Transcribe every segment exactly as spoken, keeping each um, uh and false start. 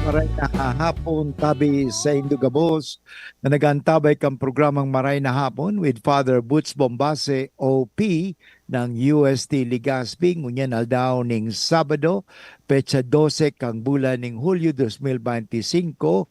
Maray na hapon, tabi sa indo gabos na nag-aantabay kan programang Maray na Hapon with Father Butch Bombase, O P ng U S T Legazpi, ngunyan aldaw ning Sabado, petsa dose kan bulan ning Hulyo dos mil benti singko.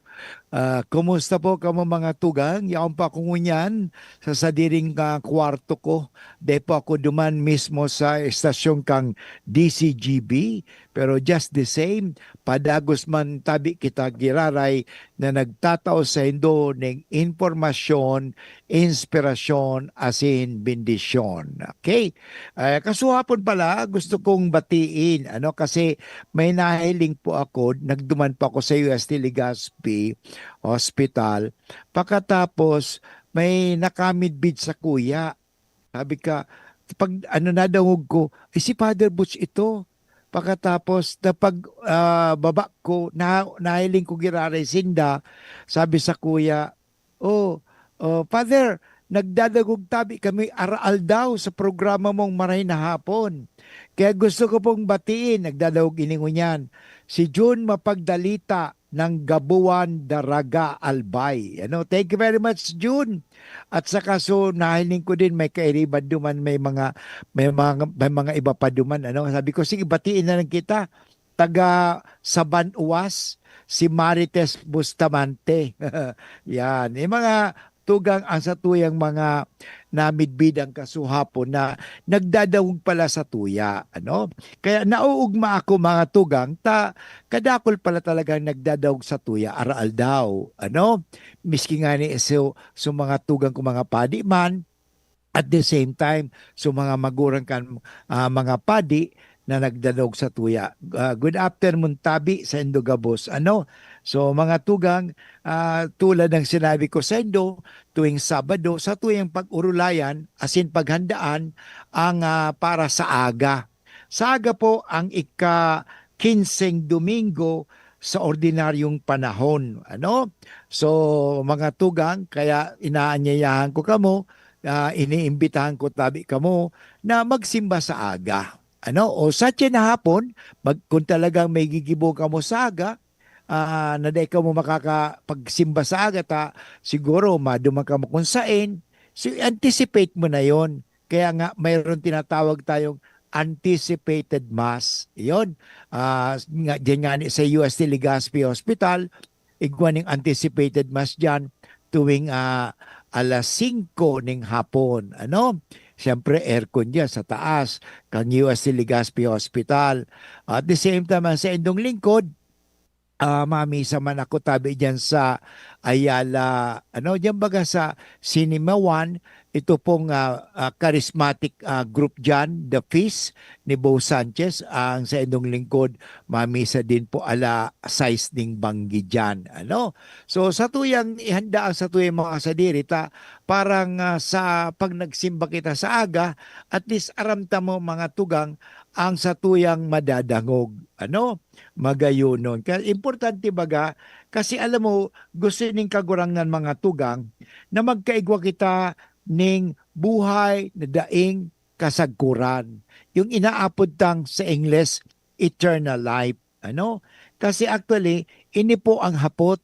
Ah, kumusta po kamo, mga tugang? Yaon pa ako ngunyan sa sadiring, ah, kwarto ko. Dai po ako duman mismo sa estasyon kan D C G B, pero just the same, padagos man tabi kita giraray na nagtatao saindo ning impormasyon, inspirasyon, asin bendisyon. Okay? Ah, kasuhapon pala, gusto kong batiin, ano, kasi may nahiling po ako, nagduman po ako sa U S T Legazpi Hospital. Pakatapos, may nakamidbid sakuya. Sabi ka, pag ano, nadangog ko, "Eh, si Father Butch ito." Pakatapos, na pag, ah, baba ko, na, nahiling ko giraray sinda, sabi sakuya, "Oh, oh, Father, nagdadangog tabi kami araaldaw sa programa mong Maray na Hapon. Kaya gusto ko pong batiin," nagdadangog ini ngunyan, "si Jun Mapagdalita ng Gabuan, Daraga, Albay." Ano, thank you very much, Jun. At saka, so, nahiling ko din may kairiban duman, may mga, may mga, may mga iba pa duman, ano. Sabi ko, "Sige, batiin na lang kita." Taga Saban Uwas, si Marites Bustamante. Yan. Yung mga tugang, ang satuyang mga namidbid ang kasuhapon na nagdadangog pala satuya, ano? Kaya nauugma ako, mga tugang, ta kadakul pala talagang nagdadangog satuya araaldaw, ano? Miski ngani so, so mga tugang ko, mga padi man, at the same time, so mga magurang kan, ah, mga padi na nagdadangog satuya. Ah, good afternoon, tabi saindo gabos, ano? So, mga tugang, ah, tulad ng sinabi ko saindo, tuwing Sabado, satuyang pag-urulayan, asin paghandaan ang, ah, para sa aga. Sa aga po ang ika-kinseng Domingo sa ordinaryong panahon, ano? So, mga tugang, kaya inaanyayahan ko kamo, ah, iniimbitahan ko tabi kamo na magsimba sa aga, ano? O sa tiyan na hapon, mag-, kung talagang may gigibo kamo sa aga, ah, na dai kamo makakapagsimba sa aga ta, siguro maduman kamo kung saen, so, anticipate mo na yon. Kaya nga, mayroon tinatawag tayong anticipated mass. Yon. Ah, nga, diyan nga ni sa U S T Legazpi Hospital, igwa ning anticipated mass diyan tuwing, ah, alas singko ning hapon. Ano? Siyempre, aircon diyan sa taas, kan U S T Legazpi Hospital. At the same time, ang sa indong lingkod, ah, mamisa man ako tabi diyan sa Ayala, ano, diyan baga sa Cinema One, ito pong, ah, ah, charismatic, ah, group diyan, The Feast ni Bo Sanchez, ang sa indong lingkod, mamisa din po ala sais ning banggi diyan, ano. So, satuyang ihanda ang satuyang mga sadiri ta parang, ah, sa pag nagsimba kita sa aga, at least aram ta mo, mga tugang, ang satuyang madadangog, ano, magayonon. Kaya importante baga, kasi alam mo, gusto ning Kagurangnan, mga tugang, na magkaigwa kita ning buhay na daing kasagkoran. Yung inaapod tang sa Ingles, eternal life. Ano? Kasi actually, ini po ang hapot.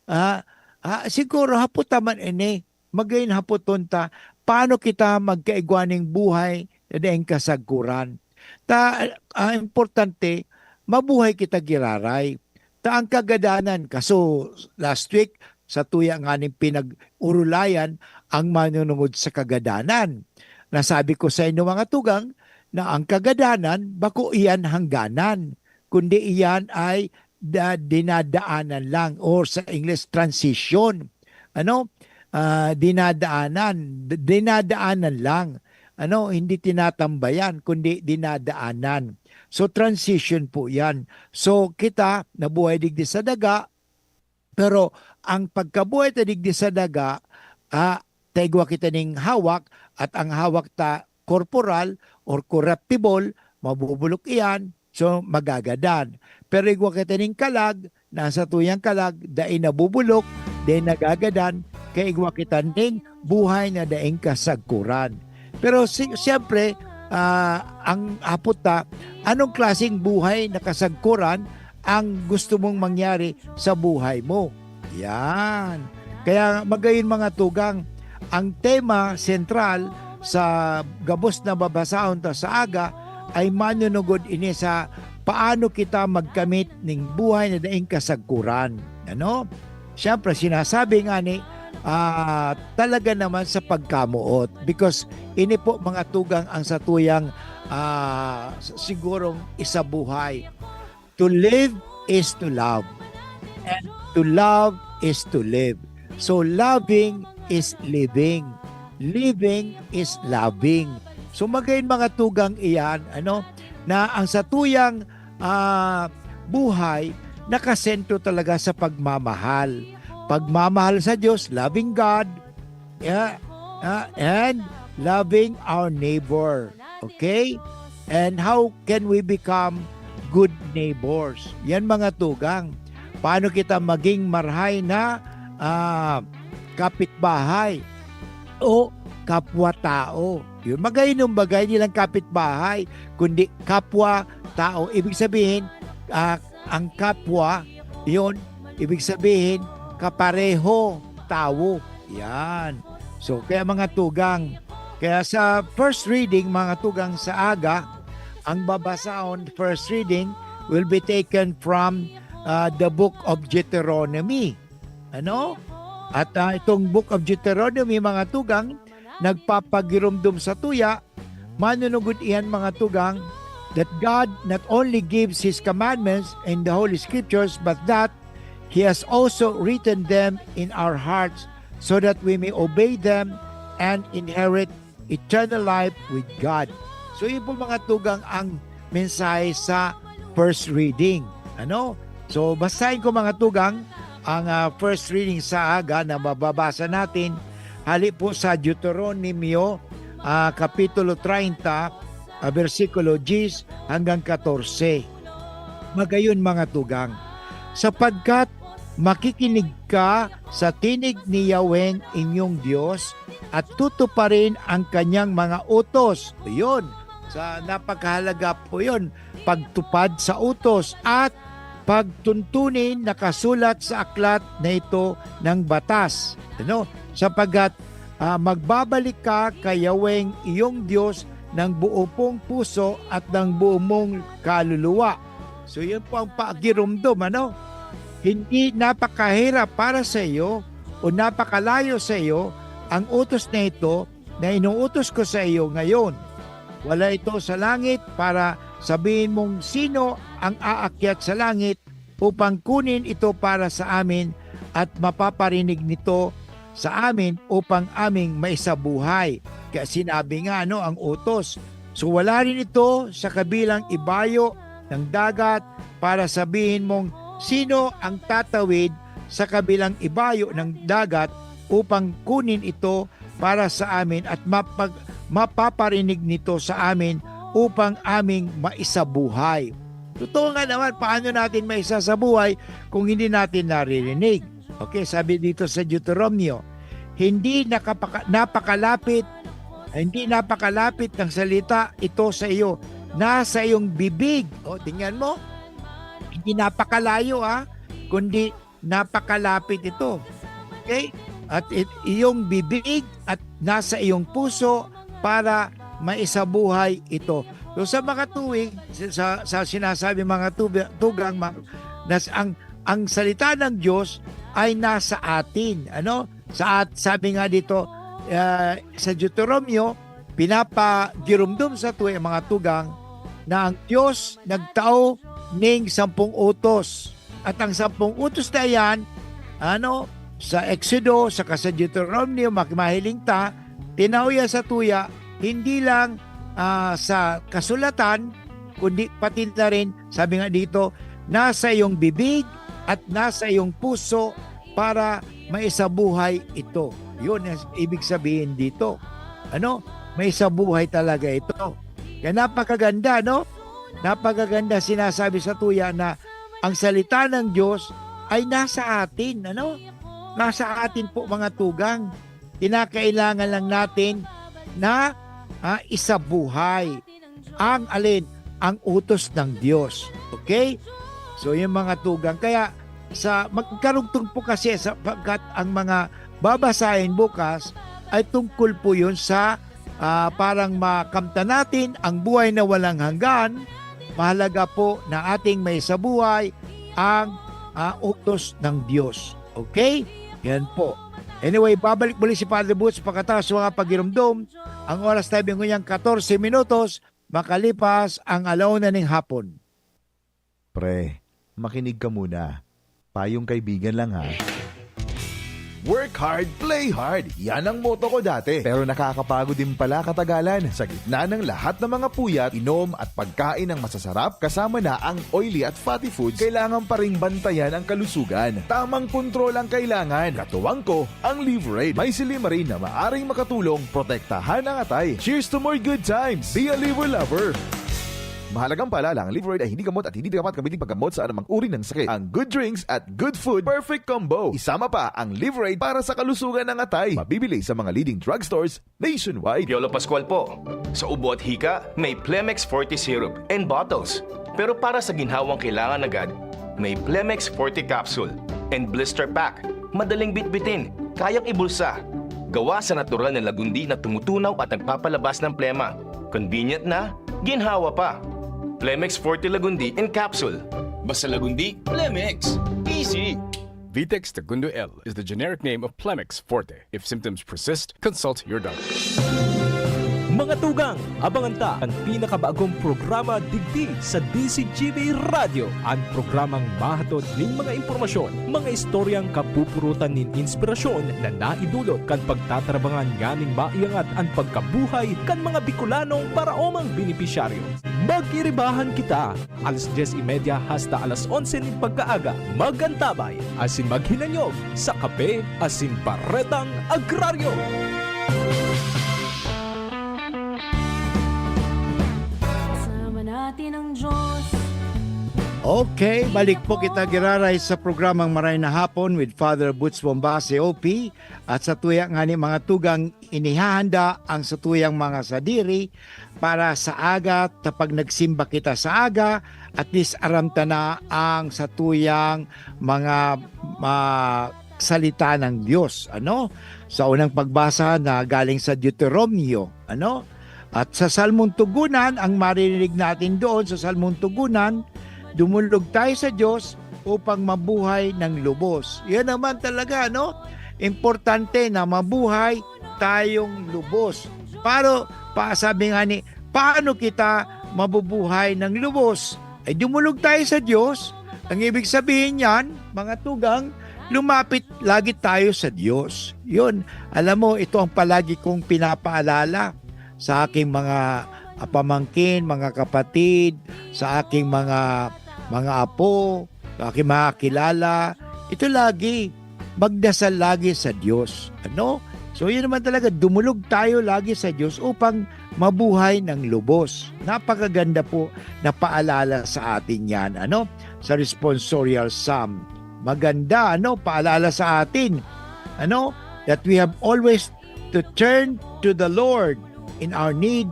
Ah, ah, siguro hapot ta man ini. Magayon hapoton ta, paano kita magkaigwa ning buhay na daing kasagkoran? Ta, ah, importante, mabuhay kita giraray. Ta ang kagadanan, kaso last week, satuya nganing pinag-urulayan ang manunungod sa kagadanan. Nasabi ko sa inyo, mga tugang, na ang kagadanan, bako iyan hangganan, kundi iyan ay da-, dinadaanan lang, or sa Ingles, transition. Ano? Ah, dinadaanan, d-, dinadaanan lang. Ano? Hindi tinatambayan, kundi dinadaanan. So, transition po yan. So, kita, nabuhay digdi sa daga, pero ang pagkabuhay ta digdi sa daga, ah, ta igwa kita ning hawak, at ang hawak ta corporal or corruptible, mabubulok iyan, so magagadan. Pero igwa kita ning kalag, na satuyang kalag, dai nabubulok, dai nagagadan, kaya igwa kita ning buhay na daing kasagkoran. Pero si-, siyempre, ah, ang hapot ta, anong klaseng buhay na kasagkoran ang gusto mong mangyari sa buhay mo. Yan. Kaya magayon, mga tugang, ang tema sentral sa gabos na babasahon ta sa aga ay manunugod ini sa paano kita magkamit ning buhay na daing kasagkoran. Ano? Siyempre, sinasabi nga ni, ah, talaga naman sa pagkamoot. Because ini po, mga tugang, ang satuyang, ah, s-, sigurong isabuhay. To live is to love. And to love is to live. So, loving is living. Living is loving. So, magayon, mga tugang, iyan, ano, na ang satuyang, ah, buhay nakasentro talaga sa pagmamahal. Pagmamahal sa Diyos, loving God, yeah, ah, and loving our neighbor. Okay? And how can we become good neighbors? Yan, mga tugang. Paano kita maging marahay na, ah, kapitbahay o kapwa-tao? Yun, magayon, bagay nilang kapitbahay, kundi kapwa-tao. Ibig sabihin, ah, ang kapwa, yun, ibig sabihin, kapareho tawo. Yan. So, kaya, mga tugang, kaya sa first reading, mga tugang, sa aga, ang babasahon, first reading, will be taken from, ah, the book of Deuteronomy. Ano? At, ah, itong book of Deuteronomy, mga tugang, nagpapagiromdom sa tuya, manunugod iyan, mga tugang, that God not only gives His commandments in the Holy Scriptures, but that He has also written them in our hearts so that we may obey them and inherit eternal life with God. So, yun po, mga tugang, ang mensahe sa first reading. Ano? So, basahin ko, mga tugang, ang, ah, first reading sa aga na mababasa natin. Hali po sa Deuteronomio, ah, Kapitulo treinta, ah, bersikulo diyes hanggang katorse. Magayon, mga tugang, sapagkat makikinig ka sa tinig ni Yahweh inyong Dios at tutuparin ang kanyang mga utos. Yun. Sa napakahalaga po yun, pagtupad sa utos at pagtuntunin nakasulat sa aklat na ito ng batas. Ano? Sapagkat, ah, magbabalik ka kay Yahweh iyong Diyos ng buo pong puso at ng buo mong kaluluwa. So, yun po ang pagiromdom, ano? Hindi napakahirap para sa iyo o napakalayo sa iyo ang utos na ito na inuutos ko sa iyo ngayon. Wala ito sa langit para sabihin mong sino ang aakyat sa langit upang kunin ito para sa amin at mapaparinig nito sa amin upang aming maisabuhay. Kaya sinabi nga, ano, ang utos. So, wala rin ito sa kabilang ibayo ng dagat para sabihin mong sino ang tatawid sa kabilang ibayo ng dagat upang kunin ito para sa amin at mapag-, mapaparinig nito sa amin upang aming maisabuhay. Totoo nga naman, paano natin maisasabuhay kung hindi natin naririnig? Okay, sabi dito sa Deuteronomio, "Hindi nakapaka-, napakalapit, hindi napakalapit ng salita ito sa iyo, nasa iyong bibig." O, tingnan mo, hindi napakalayo, ah, kundi napakalapit ito. Okay? At it-, iyong bibig at nasa iyong puso para maisabuhay ito. So, sa mga tuwing, sa, sa, sa sinasabi, mga tubi-, tugang, ma-, nas-, ang, ang salita ng Diyos ay nasa atin. Ano? Sa at-, sabi nga dito, ah, sa Deuteronomio, pinapagiromdom sa tuwi ang mga tugang na ang Diyos nagtao ning sampung utos. At ang sampung utos na iyan, ano, sa Exodo, saka sa Deuteronomio, mak-, mahiling ta, tinao yan sa tuya, hindi lang, ah, sa kasulatan, kundi pati na rin, sabi nga dito, nasa iyong bibig at nasa iyong puso para maisabuhay ito. Yun ang ibig sabihin dito. Ano? Maisabuhay talaga ito. Kaya napakaganda, no? Napakaganda, sinasabi sa tuya na ang salita ng Diyos ay nasa atin, ano? Nasa atin po, mga tugang. Kinakailangan lang natin na, ah, isabuhay ang alin? Ang utos ng Diyos. Okay? So, yung mga tugang. Kaya, sa magkarugtong po kasi sapagkat ang mga babasahin bukas ay tungkol po yun sa, ah, parang makamtan natin ang buhay na walang hanggan. Mahalaga po na ating may sa buhay ang, ah, utos ng Diyos. Okay? Yan po. Anyway, babalik muli si Father Boots pagkatapos sa mga pagirumdom. Ang oras tayo ngayong katorse minutos, makalipas ang alauna ning hapon. Pre, makinig ka muna. Payong kaibigan lang ha. Work hard, play hard. Yan ang motto ko dati. Pero nakakapagod din pala katagalan. Sa gitna ng lahat ng mga puyat, inom at pagkain ng masasarap, kasama na ang oily at fatty foods, kailangan pa ring bantayan ang kalusugan. Tamang kontrol ang kailangan. Katuwang ko, ang Liverade. May silymarin na maaring makatulong protektahan ang atay. Cheers to more good times! Be a Liver Lover! Mahalagang paalala, ang Liverade ay hindi gamot at hindi dapat gamitin paggamot sa anumang uri ng sakit. Ang good drinks at good food, perfect combo. Isama pa ang Liverade para sa kalusugan ng atay. Mabibili sa mga leading drugstores nationwide. Piolo Pascual po. Sa ubo at hika, may Plemex Forte Syrup and bottles. Pero para sa ginhawang kailangan agad, may Plemex Forte Capsule and Blister Pack. Madaling bitbitin, kayang ibulsa. Gawa sa natural na lagundi na tumutunaw at nagpapalabas ng plema. Convenient na, ginhawa pa. Plemex Forte Lagundi in Capsule. Basta Lagundi, Plemex. Easy! Vitex Segundo L is the generic name of Plemex Forte. If symptoms persist, consult your doctor. Mga tugang, abangan ta an pinakabagong programa digdi sa D Z G B Radyo, an programang mahatod nin mga impormasyon, mga istoryang kapupurutan nin inspirasyon na naidulot kan pagtatarabangan nganing maiangat an pagkabuhay kan mga Bicolanong paraomang benepisyaryo. Mag-iribahan kita, alas dyes y media hasta alas onse nin pagkaaga. Mag-antabay asin maghinanyog sa Kape asin Baretang Agraryo. Kasama natin ang Diyos. Okay, balik po kita giraray sa programang Maray na Hapon with Father Boots Bombase, O P, at sa tuya nga ni mga tugang inihahanda ang sa tuyang mga sadiri para sa aga, kapag nagsimba kita sa aga, at least aram ta na ang sa tuyang mga ah, salita ng Diyos, ano? Sa unang pagbasa na galing sa Deuteronomio, ano? At sa Salmong Tugunan, ang maririnig natin doon sa Salmong Tugunan, dumulog tayo sa Diyos upang mabuhay ng lubos. Yan naman talaga, no? Importante na mabuhay tayong lubos. Pero, pa, sabi nga ni, paano kita mabubuhay ng lubos? Ay dumulog tayo sa Diyos. Ang ibig sabihin niyan, mga tugang, lumapit lagi tayo sa Diyos. Yun, alam mo, ito ang palagi kong pinapaalala sa aking mga ah, pamangkin, mga kapatid, sa aking mga mga apo, sa aking mga kilala. Ito lagi, magdasal lagi sa Diyos. Ano? So, yun naman talaga, dumulog tayo lagi sa Diyos upang mabuhay ng lubos. Napakaganda po na paalala sa atin yan, ano? Sa responsorial psalm. Maganda, ano? Paalala sa atin, ano? That we have always to turn to the Lord in our need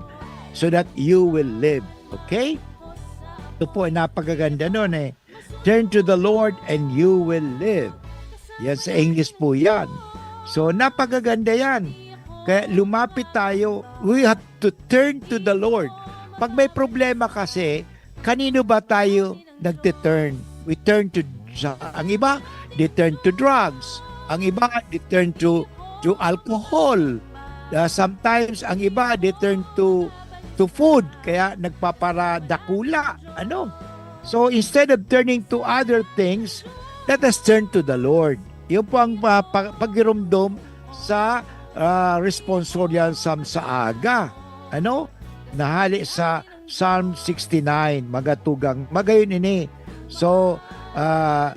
so that you will live. Okay? Ito po ay napakaganda nun eh. Turn to the Lord and you will live. Yan sa English po yan. So, napakaganda yan. Kaya lumapit tayo, we have to turn to the Lord. Pag may problema kasi, kanino ba tayo nagte-turn? We turn to, sa, ang iba, they turn to drugs. Ang iba, they turn to to alcohol. Uh, sometimes, ang iba, they turn to to food, kaya nagpaparadakula. Ano? So, instead of turning to other things, let us turn to the Lord. Yun po ang uh, pagirumdom sa uh, responsorial psalm sa aga. Ano? Nahali sa Psalm sixty-nine, magatugang, magayon ini. So, uh,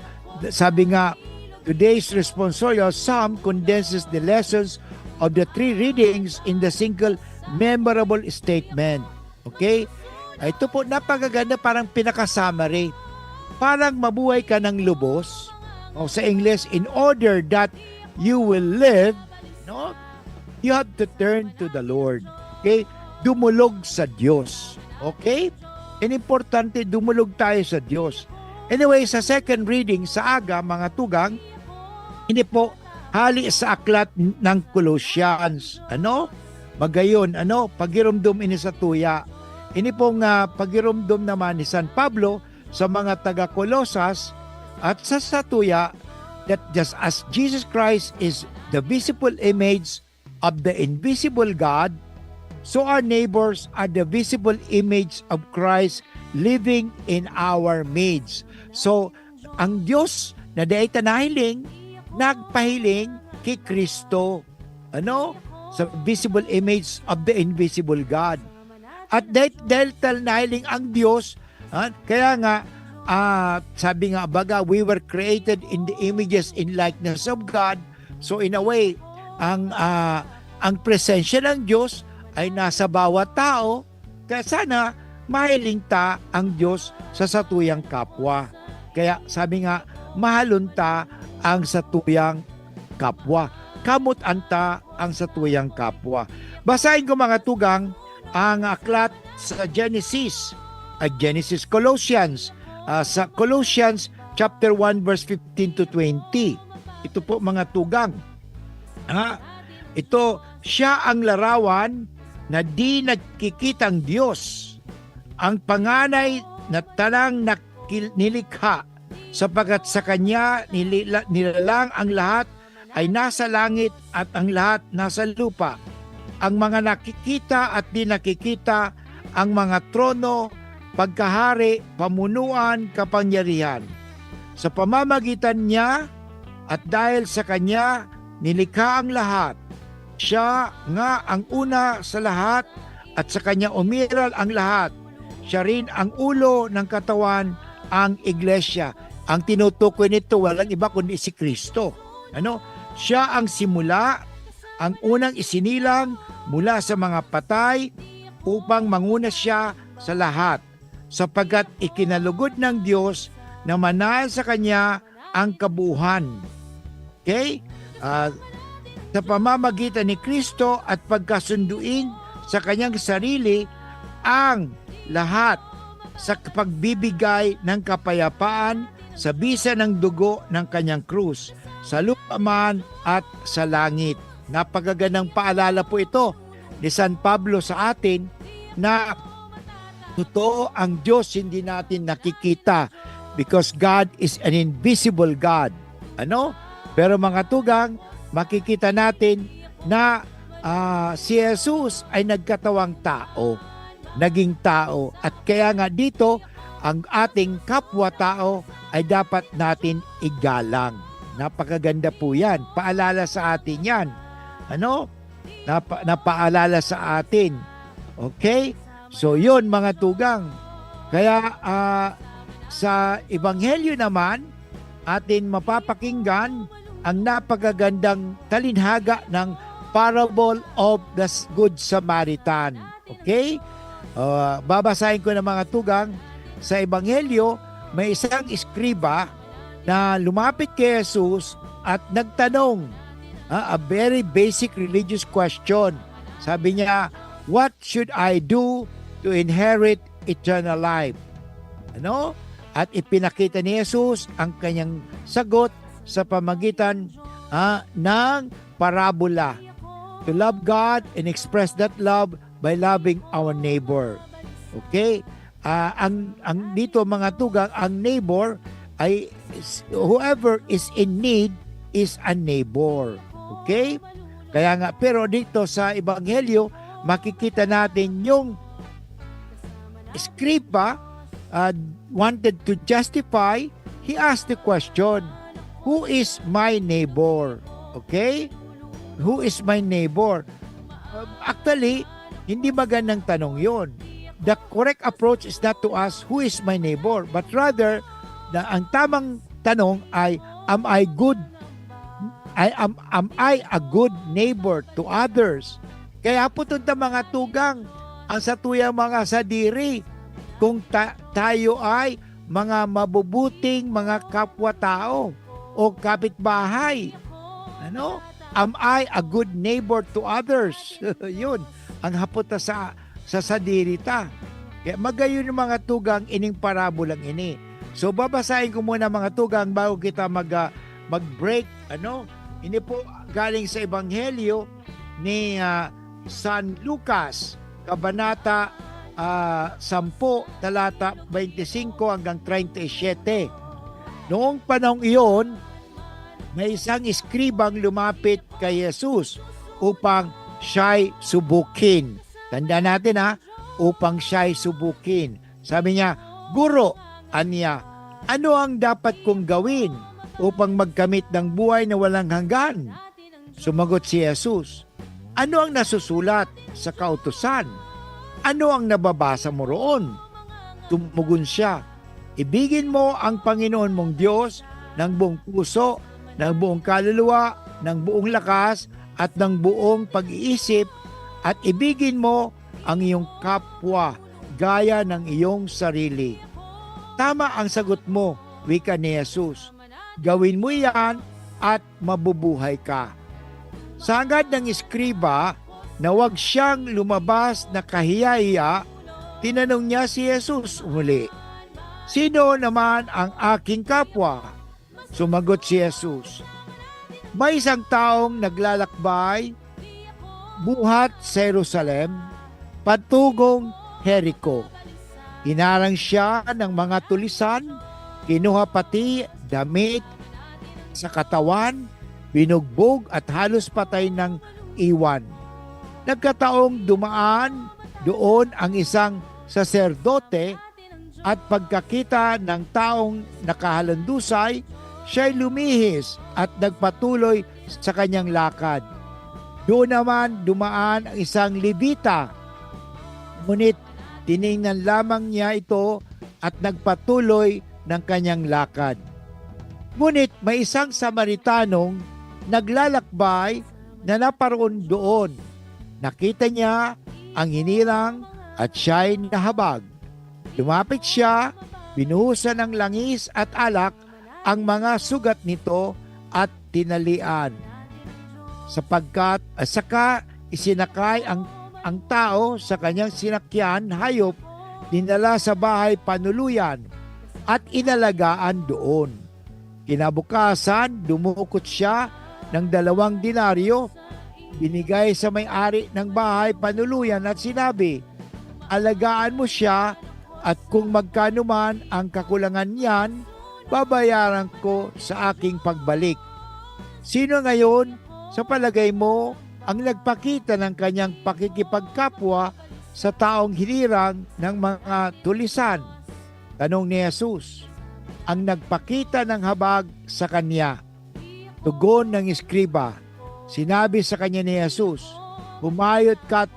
sabi nga, today's responsorial psalm condenses the lessons of the three readings in the single memorable statement. Okay? Ito po, napakaganda, parang pinaka-summary. Parang mabuhay ka ng lubos. O sa English, in order that you will live, no? You have to turn to the Lord. Okay? Dumulog sa Diyos. Okay? And importante, dumulog tayo sa Diyos. Anyway, sa second reading sa aga, mga tugang, ini po hali sa aklat ng Colossians. Ano? Magayon, ano? Pagirumdom ini sa tuya. Ini pong ah, pagirumdom naman ni San Pablo sa mga taga Colosas at sa satuya, that just as Jesus Christ is the visible image of the invisible God, so our neighbors are the visible image of Christ living in our midst. So, ang Diyos na dai ta nahiling, nagpahiling ki Cristo. Ano? Sa visible image of the invisible God. At dahil, dahil ta nahiling ang Diyos, ha? Kaya nga, ah, sabi nga, baga, "We were created in the images and likeness of God." So, in a way, ang, ah, ang presensya ng Diyos ay nasa bawat tao, kaya sana mahiling ta ang Diyos sa satuyang kapwa. Kaya sabi nga, "Mahalon ta ang satuyang kapwa. Kamutan ta ang satuyang kapwa." Basahin ko, mga tugang, ang aklat sa Genesis, ah, Genesis, Colossians, ah, sa Colossians chapter one, verse fifteen to twenty. Ito po, mga tugang. Ha? Ito, siya ang larawan na di nagkikitang Diyos, ang panganay na tanang nakil-, nilikha, sapagkat sa Kanya nilila-, nilalang ang lahat ay nasa langit at ang lahat nasa lupa, ang mga nakikita at di nakikita, ang mga trono, pagkahari, pamunuan, kapangyarihan. Sa pamamagitan niya at dahil sa Kanya, nilikha ang lahat. Siya nga ang una sa lahat at sa Kanya umiral ang lahat. Siya rin ang ulo ng katawan, ang iglesia. Ang tinutukoy nito, walang iba kundi si Kristo. Ano? Siya ang simula, ang unang isinilang mula sa mga patay, upang manguna siya sa lahat, sapagkat ikinalugod ng Diyos na manahan sa Kanya ang kabuuhan. Okay? Ah, sa pamamagitan ni Kristo at pagkasunduin sa Kanyang sarili ang lahat sa pagbibigay ng kapayapaan sa bisa ng dugo ng Kanyang krus, sa lupa man at sa langit. Napakagandang paalala po ito ni San Pablo sa atin na totoo, ang Diyos hindi natin nakikita because God is an invisible God. Ano? Pero, mga tugang, makikita natin na, ah, si Jesus ay nagkatawang tao, naging tao. At kaya nga dito, ang ating kapwa-tao ay dapat natin igalang. Napakaganda po yan. Paalala sa atin yan. Ano? Napa-, napaalala sa atin. Okay? So, yun, mga tugang. Kaya, ah, sa Ebanghelyo naman, atin mapapakinggan ang napakagandang talinhaga ng Parable of the S-, Good Samaritan. Okay? Ah, babasahin ko ng mga tugang. Sa Ebanghelyo, may isang eskriba na lumapit kay Jesus at nagtanong, ah, a very basic religious question. Sabi niya, "What should I do to inherit eternal life?" Ano? At ipinakita ni Jesus ang kanyang sagot sa pamagitan, ah, ng parabola. To love God and express that love by loving our neighbor. Okay? Ah, ang, ang dito, mga tugang, ang neighbor ay s-, whoever is in need is a neighbor. Okay? Kaya nga, pero dito sa Ebanghelyo, makikita natin yung eskriba, ah, wanted to justify, he asked the question, "Who is my neighbor?" Okay? "Who is my neighbor?" Uh, actually, hindi magandang tanong yon. The correct approach is not to ask, "Who is my neighbor?" But rather, na ang tamang tanong ay, "Am I good? I am, am I a good neighbor to others?" Kaya po, ta mga tugang, ang satuyang mga sadiri, kung ta-, tayo ay mga mabubuting mga kapwa-tao o kapitbahay. Ano? Am I a good neighbor to others? Yun, ang hapot ta sa, sa sadiri ta. Kaya magayon, mga tugang, ining parabolang ini. So, babasahin ko muna, mga tugang, bago kita mag, ah, mag-break, ano? Ini po galing sa Ebanghelyo ni, ah, San Lucas, kabanata, ah, sampu, talata twenty-five hanggang treinta y siete. Noong panahong iyon, may isang eskribang lumapit kay Jesus upang siya'y subukin. Tandaan natin, ha, upang siya'y subukin. Sabi niya, "Guro," anya, "ano ang dapat kong gawin upang magkamit ng buhay na walang hanggan?" Sumagot si Jesus, "Ano ang nasusulat sa kautusan? Ano ang nababasa mo roon?" Tumugon siya, "Ibigin mo ang Panginoon mong Diyos ng buong puso, ng buong kaluluwa, ng buong lakas, at ng buong pag-iisip, at ibigin mo ang iyong kapwa gaya ng iyong sarili." "Tama ang sagot mo," wika ni Jesus. "Gawin mo iyan at mabubuhay ka." Sa hangad ng eskriba na wag siyang lumabas na kahiya-hiya, tinanong niya si Jesus muli, "Sino naman ang aking kapwa?" Sumagot si Jesus, "May isang taong naglalakbay buhat sa Jerusalem, patugong Jerico. Hinarang siya ng mga tulisan, kinuha pati damit sa katawan, binugbog at halos patay nang iwan. Nagkataong dumaan doon ang isang saserdote at pagkakita ng taong nakahalandusay, siya'y lumihis at nagpatuloy sa kanyang lakad. Doon naman dumaan ang isang Levita, ngunit tiningnan lamang niya ito at nagpatuloy ng kanyang lakad. Ngunit may isang Samaritanong naglalakbay na naparoon doon. Nakita niya ang hinirang at siya'y nahabag. Lumapit siya, binuhusan ng langis at alak ang mga sugat nito at tinalian. Sapagkat, ah, saka isinakay ang, ang tao sa kanyang sinakyan hayop, dinala sa bahay panuluyan at inalagaan doon. Kinabukasan, dumukot siya ng dalawang denaryo, binigay sa may-ari ng bahay panuluyan at sinabi, "Alagaan mo siya, at kung magkano man ang kakulangan niyan, babayaran ko sa aking pagbalik." Sino ngayon, sa palagay mo, ang nagpakita ng kanyang pakikipagkapwa sa taong hinirang ng mga tulisan? Tanong ni Jesus. "Ang nagpakita ng habag sa kanya." Tugon ng eskriba, sinabi sa kanya ni Jesus, "Humayot ka,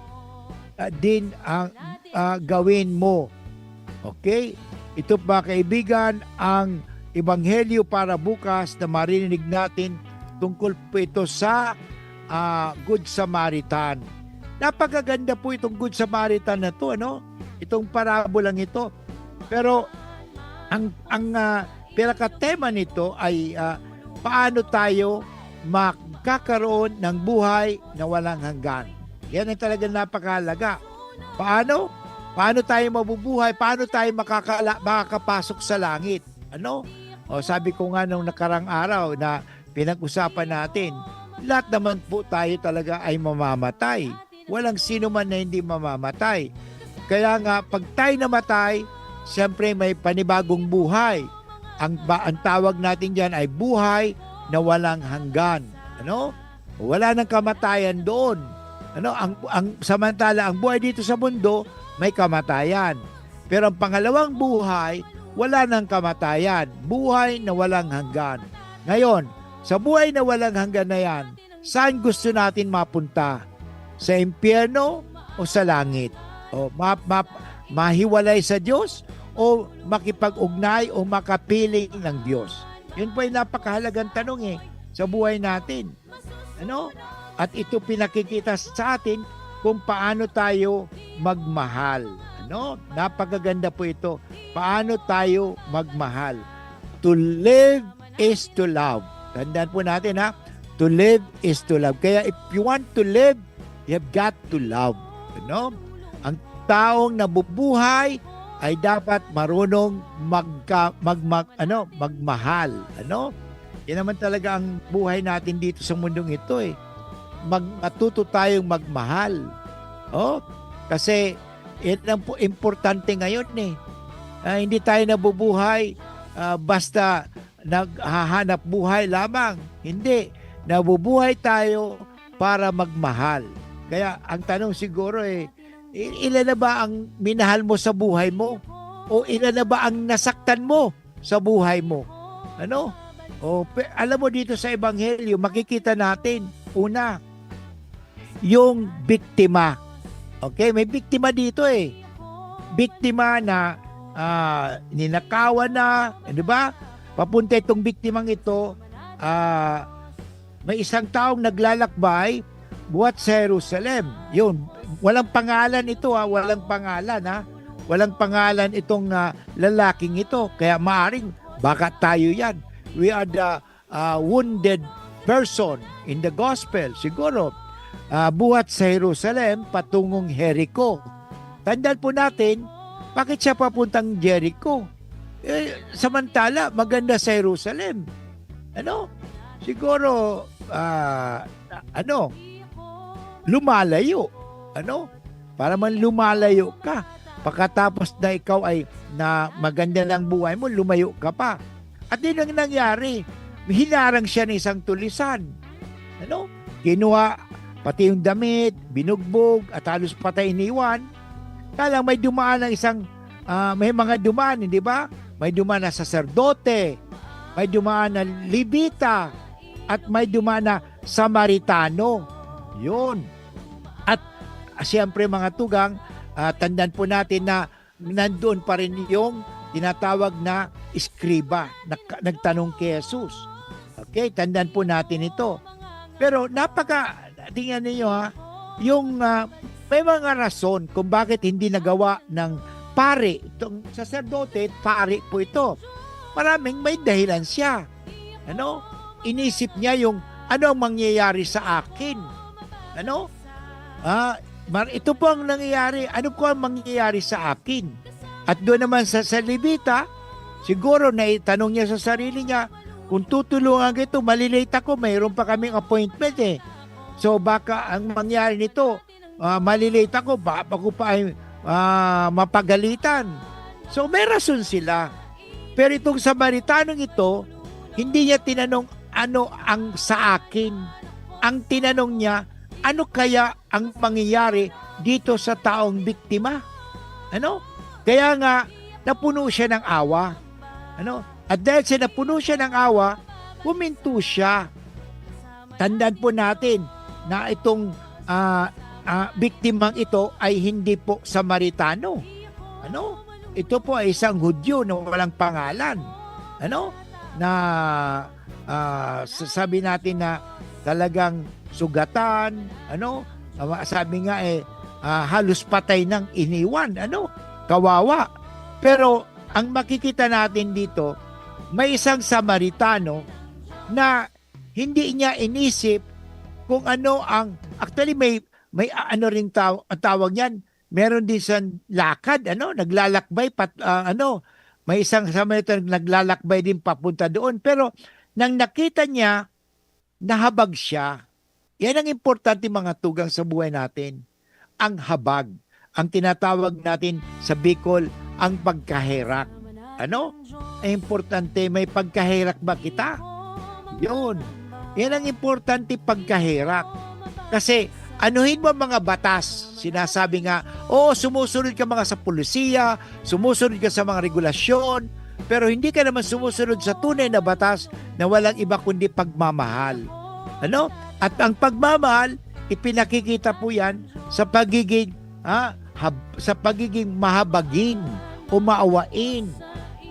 ah, din ang, ah, gawin mo." Okay? Ito, mga kaibigan, ang ebanghelyo para bukas na maririnig natin. Tungkol po ito sa, ah, Good Samaritan. Napakaganda po itong Good Samaritan na 'to, ano? Itong parabolang ito. Pero ang, ang, ah, pinakatema nito ay, ah, paano tayo magkakaroon ng buhay na walang hanggan. Yan ang talagang napakahalaga. Paano? Paano tayo mabubuhay? Paano tayo makakala-, makakapasok sa langit? Ano? O, sabi ko nga nung nakarang araw na pinag-usapan natin, lahat naman po tayo talaga ay mamamatay. Walang sino man na hindi mamamatay. Kaya nga, pag tayo namatay, siyempre may panibagong buhay. Ang, ba, ang tawag natin diyan ay buhay na walang hanggan. Ano? Wala nang kamatayan doon. Ano? Ang, ang, samantala, ang buhay dito sa mundo, may kamatayan. Pero ang pangalawang buhay, wala nang kamatayan. Buhay na walang hanggan. Ngayon, sa buhay na walang hanggan na yan, saan gusto natin mapunta? Sa impyerno o sa langit? O ma-, ma-, mahiwalay sa Diyos o makipag-ugnay o makapiling ng Diyos? Yun po ay napakahalagang tanong, eh, sa buhay natin. Ano? At ito pinakikita sa atin kung paano tayo magmahal. Ano? Napakaganda po ito. Paano tayo magmahal? To live is to love. Tandaan po natin, ha? To live is to love. Kaya if you want to live, you have got to love. Ano? Ang taong nabubuhay ay dapat marunong magka-, magma-, ano, magmahal, ano? Yan naman talaga ang buhay natin dito sa mundong ito, eh. Mag-, matuto tayong magmahal. Oh, kasi yan ang pu-, importante ngayon, eh. Ah, hindi tayo nabubuhay, ah, basta naghahanap buhay lamang. Hindi. Nabubuhay tayo para magmahal. Kaya ang tanong siguro, eh, i-, ilan na ba ang minahal mo sa buhay mo? O ilan na ba ang nasaktan mo sa buhay mo? Ano? O, pe-, alam mo, dito sa Ebanghelyo, makikita natin, una, yung biktima. Okay? May biktima dito, eh. Biktima na, ah, ninakawan na, di ba? Papunta itong biktimang ito, ah, may isang taong naglalakbay buhat sa Jerusalem. Yun, walang pangalan ito, ha, walang pangalan, ha. Walang pangalan itong, ah, lalaking ito. Kaya maaring baka tayo yan. We are the, ah, wounded person in the gospel. Siguro, ah, buhat sa Jerusalem patungong Jericho. Tandaan po natin, bakit siya papuntang Jericho? Eh, samantala, maganda sa Jerusalem. Ano? Siguro, ah, ano? Lumalayo. Ano? Para man lumalayo ka. Pagkatapos na ikaw ay na maganda ng buhay mo, lumayo ka pa. At yun ang nangyari. Hinarang siya ng isang tulisan. Ano? Kinuha pati yung damit, binugbog, at halos patay iniwan. Kaya lang may dumaan ng isang, ah, may mga dumaan, hindi ba? May dumaan na saserdote, may dumaan na Levita, at may dumaan na Samaritano. Yun. At, ah, siyempre, mga tugang, ah, tandaan po natin na nandoon pa rin yung tinatawag na eskriba, nagka-, nagtanong kay Jesus. Okay, tandaan po natin ito. Pero napaka, tingnan ninyo, ha, yung, ah, may mga rason kung bakit hindi nagawa ng pari, itong saserdote, pari po ito. Maraming may dahilan siya. Ano? Inisip niya yung, "Ano ang mangyayari sa akin?" Ano? Ah, mar-, ito po ang nangyayari. "Ano po ang mangyayari sa akin?" At doon naman sa, sa Levita, siguro naitanong niya sa sarili niya, "Kung tutulungan ko ito, malilate ako, mayroon pa kaming appointment eh. So baka ang mangyari nito, ah, malilate ako, ba-, ako pa ay, ah, mapagalitan." So may rason sila. Pero itong Samaritanong ito, hindi niya tinanong, "Ano ang sa akin?" Ang tinanong niya, "Ano kaya ang mangyayari dito sa taong biktima?" Ano? Kaya nga, napuno siya ng awa. Ano? At dahil sa napuno siya ng awa, huminto siya. Tandaan po natin na itong, ah, ah, biktimang ito ay hindi po Samaritano. Ano? Ito po ay isang Hudyo na walang pangalan. Ano? Na, ah, sa-, sabi natin na talagang sugatan, ano? Ah, sabi nga, eh, ah, halos patay nang iniwan, ano? Kawawa. Pero ang makikita natin dito, may isang Samaritano na hindi niya inisip kung ano ang, actually, may, may, ah, ano rin taw-, ang tawag niyan, meron din siyang lakad, ano, naglalakbay, pat-, ah, ano, may isang Samaritan naglalakbay din papunta doon. Pero nang nakita niya, nahabag siya. Yan ang importante, mga tugang, sa buhay natin. Ang habag. Ang tinatawag natin sa Bicol, ang pagkaherak. Ano? Ang importante, may pagkaherak ba kita? Yun. Yan ang importante, pagkaherak. Kasi, anuhin mo ang mga batas. Sinasabi nga, "Oo, sumusunod ka mga sa polisiya, sumusunod ka sa mga regulasyon, pero hindi ka naman sumusunod sa tunay na batas na walang iba kundi pagmamahal." Ano? At ang pagmamahal, ipinakikita po yan sa pagiging, ah, hab-, sa pagiging mahabagin o maawain.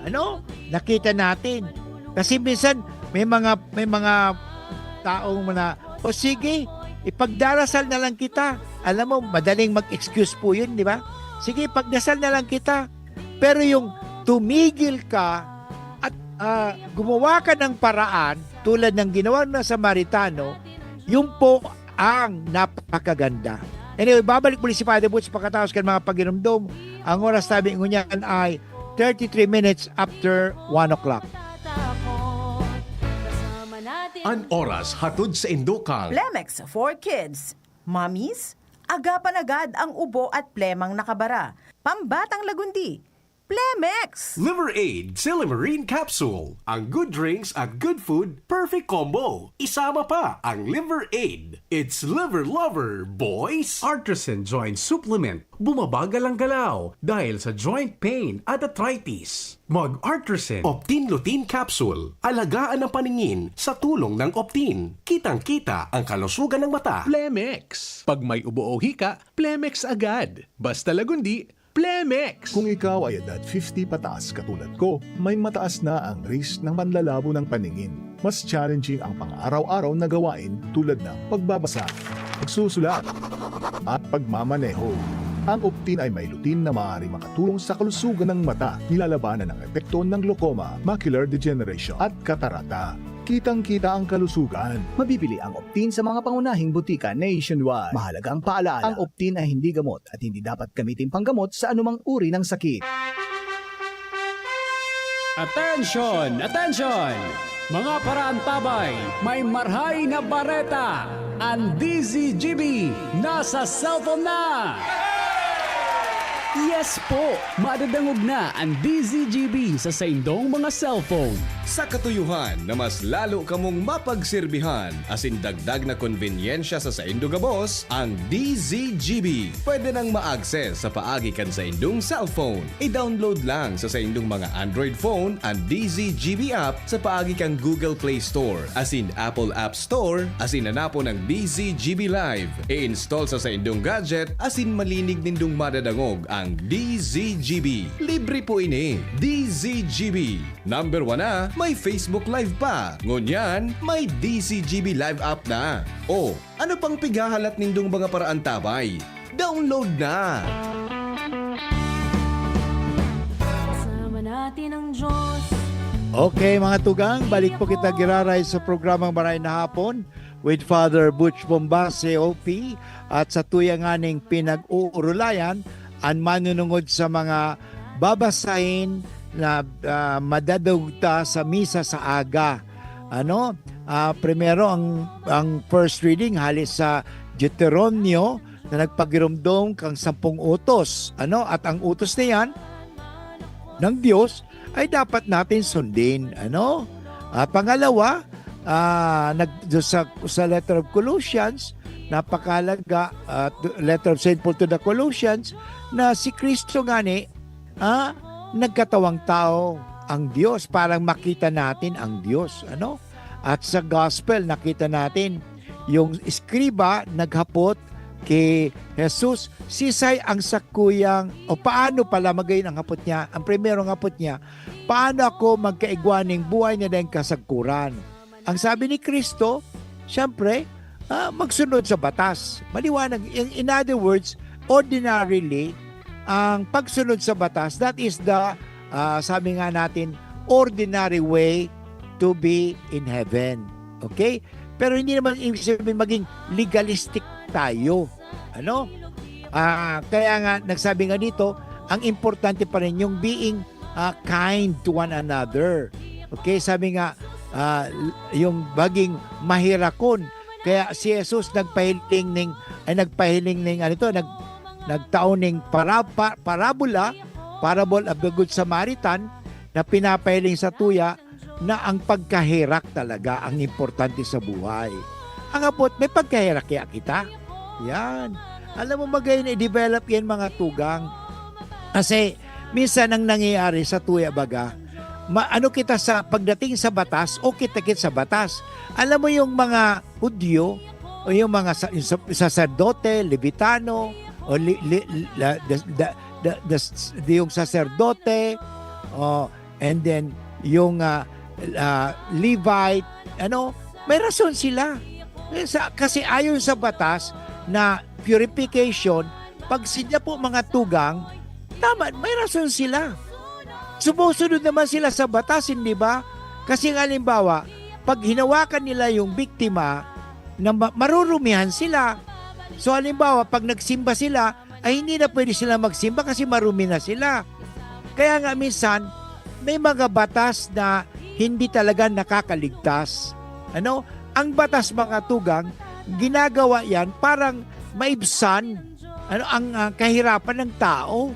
Ano? Nakita natin. Kasi minsan, may mga, may mga taong na, "O sige, ipagdarasal na lang kita." Alam mo, madaling mag-excuse po yun, di ba? "Sige, pagdasal na lang kita." Pero yung tumigil ka at, ah, gumawa ka ng paraan tulad ng ginawa ng Samaritano, yun po ang napakaganda. Anyway, babalik muli si Father Butch pagkatapos kan mga pagirumdom. Ang oras tabi ngunyan ay thirty-three minutes after one o'clock. An oras hatod sa Indokang. Plemex for Kids. Mommies, agapan agad ang ubo at plemang nakabara. Pambatang lagundi, Plemex! Liver Aid Silimarine Capsule. Ang good drinks at good food, perfect combo. Isama pa ang Liver Aid. It's Liver Lover, boys! Artisan Joint Supplement. Bumabagal ang galaw dahil sa joint pain at arthritis. Mag Artisan Optin Lutein Capsule. Alagaan ang paningin sa tulong ng Optin. Kitang-kita ang kalusugan ng mata. Plemex. Pag may ubo o hika, Plemex agad. Basta lagundi, Plemex! Kung ikaw ay edad fifty pataas katulad ko, may mataas na ang risk ng panlalabo ng paningin. Mas challenging ang pang-araw-araw na gawain tulad ng pagbabasa, pagsusulat, at pagmamaneho. Ang Optin ay may lutein na maaaring makatulong sa kalusugan ng mata, nilalabanan ang epekto ng glaucoma, macular degeneration, at katarata. Kitang-kita ang kalusugan. Mabibili ang Optin sa mga pangunahing butika nationwide. Mahalagang paalaala, ang Optin ay hindi gamot at hindi dapat gamitin panggamot sa anumang uri ng sakit. Attention! Attention! Mga paraantabay, may marhay na bareta! Ang D Z G B nasa cellphone na! Yes po! Madadangog na ang D Z G B sa saindong mga cellphone. Sa katuyohan na mas lalo kamong mapagserbihan asin dagdag na konbenyensya sa saindo gabos, ang D Z G B pwede nang ma-access sa paagi kan saindong cellphone. I-download lang sa saindong mga Android phone an D Z G B app sa paagi kan Google Play Store asin Apple App Store asin hanapon ang D Z G B Live. I-install sa saindong gadget asin malinig nindong madadangog ang D Z G B. Libre po ini. D Z G B. Number one na, may Facebook Live pa. Ngunyan, may D Z G B Live app na. O, ano pang pighahalat nindong mga paraantabay? Download na! Kasama natin ang Diyos. Okay, mga tugang, balik po kita giraray sa programang Maray na Hapon with Father Butch Bombase, O P, at sa tuya nganing pinag-uurulayan, an manunungod sa mga babasahin na, ah, madadugta sa misa sa aga. Ano? Ah, primero, ang, ang first reading hale sa Deuteronomio na nagpagiromdom kang sampung utos. Ano? At ang utos na yan, ng Diyos, ay dapat natin sundin. Ano? Ah, pangalawa, ah, nag, sa, sa letter of Colossians, napakahalaga, ah, letter of Saint Paul to the Colossians, na si Kristo ngani, ah, nagkatawang tao ang Diyos, parang makita natin ang Diyos. Ano? At sa gospel, nakita natin, yung eskriba naghapot ki Jesus, sisay ang sakuyang, o paano pala magayon ang hapot niya? Ang primerong hapot niya, paano ako magkaigwa ning buhay na daing kasagkuran? Ang sabi ni Kristo, siyempre, ah, magsunod sa batas. Maliwanag, in, in other words, ordinarily, ang pagsunod sa batas, that is the, ah, sabi nga natin, ordinary way to be in heaven. Okay? Pero hindi naman ibig sabihin maging legalistic tayo. Ano? Ah, kaya nga, nagsabi nga dito, ang importante pa rin yung being, ah, kind to one another. Okay? Sabi nga, ah, yung maging mahirakon. Kaya si Jesus nagpahiling ning, ay nagpahiling ning, ano to, nag, nagtao ning para, pa, parabola, parable of the Good Samaritan, na pinapahiling sa tuya na ang pagkaherak talaga ang importante sa buhay. Ang hapot, may pagkaherak kaya kita? Yan. Alam mo, magayon i-develop yan, mga tugang. Kasi, minsan ang nangyayari sa tuya baga, ma- ano kita sa pagdating sa batas o kitakit sa batas. Alam mo yung mga Hudyo, o yung mga sa, yung sa- saserdote, Levitano, o li, li, la, the, the, the, the, the, yung saserdote, o, and then yung ah, ah, Levite, ano, may rason sila. Eh, sa, kasi ayon sa batas na purification, pag sila po mga tugang, tama, may rason sila. Sumusunod naman sila sa batas, hindi ba? Kasi nga, halimbawa, pag hinawakan nila yung biktima, na ma- marurumihan sila, So, halimbawa, pag nagsimba sila, ay hindi na pwede sila magsimba kasi marumi na sila. Kaya nga minsan, may mga batas na hindi talaga nakakaligtas. Ano? Ang batas, mga tugang, ginagawa yan parang maibsan, ano, ang, ah, kahirapan ng tao.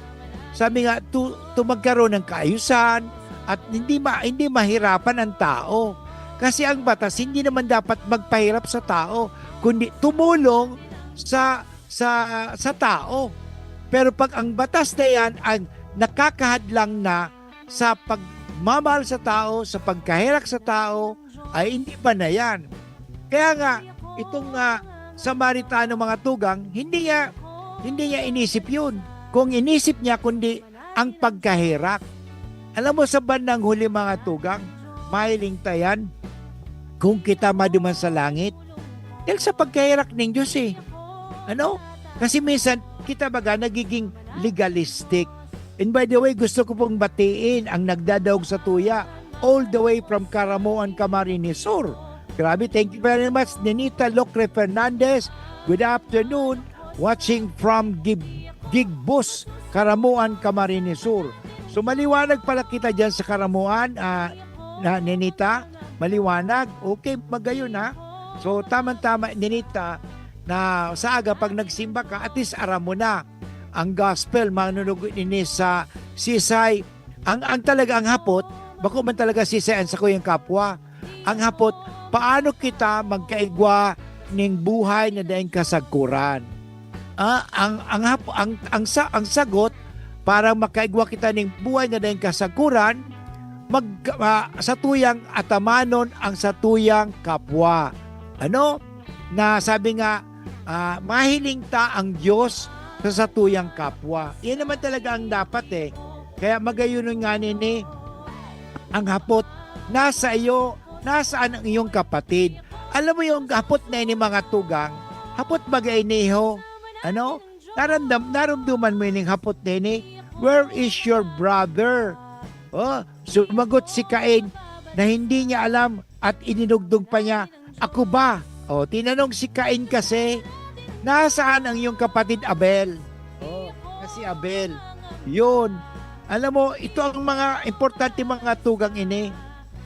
Sabi nga, tu-, tu-, magkaroon ng kaayusan at hindi ma-, hindi mahirapan ang tao. Kasi ang batas hindi naman dapat magpahirap sa tao, kundi tumulong sa, sa, sa tao. Pero pag ang batas na yan ang nakakahadlang na sa pagmamahal sa tao, sa pagkaherak sa tao, ay hindi pa na yan. Kaya nga, itong, ah, Samaritano, mga tugang, hindi niya, hindi niya inisip yun. Kung inisip niya, kundi ang pagkaherak. Alam mo, sa bandang huli, mga tugang, mahiling ta yan kung kita maduman sa langit. Dahil sa pagkaherak nin Diyos eh. Ano? Kasi minsan, kita baga nagiging legalistic. And by the way, gusto ko pong batiin ang nagdadaog sa tuya, all the way from Caramoan, Camarines Sur. Grabe, thank you very much, Ninita Locre Fernandez. Good afternoon. Watching from Gib-, Gigbos, Caramoan, Camarines Sur. So, maliwanag pala kita dyan sa Caramoan, ah, na, Ninita. Maliwanag. Okay, magayon, ha? So, tamang-tama, Ninita, na sa aga, pag nagsimba ka, at least aram mo na ang gospel, manunugod ini sa sisay. Ang, ang talaga, ang hapot, bako man talaga sisay ang sakuyang kapwa. Ang hapot, paano kita magkaigwa ning buhay na daing kasagkoran? Ah, ang, ang hap-, ang, ang sa-, ang sagot, para makaigwa kita ning buhay na daing kasagkoran, mag-, ah, satuyang atamanon ang satuyang kapwa. Ano? Na sabi nga, ah, mahiling ta ang Diyos sa satuyang kapwa. Yan naman talaga ang dapat eh. Kaya magayon nga nini, ang hapot, nasa iyo, nasaan ang iyong kapatid? Alam mo yung hapot na ini, mga tugang? Hapot baga ini, ho? Ano? Naramdam-, narumduman mo ining hapot na ini? "Where is your brother?" Oh, sumagot si Cain na hindi niya alam at idinugdong pa niya, "Ako ba?" Oh, tinanong si Cain kasi, "Nasaan ang iyong kapatid Abel?" Oh, na si Abel. Yun. Alam mo, ito ang mga importante, mga tugang ini.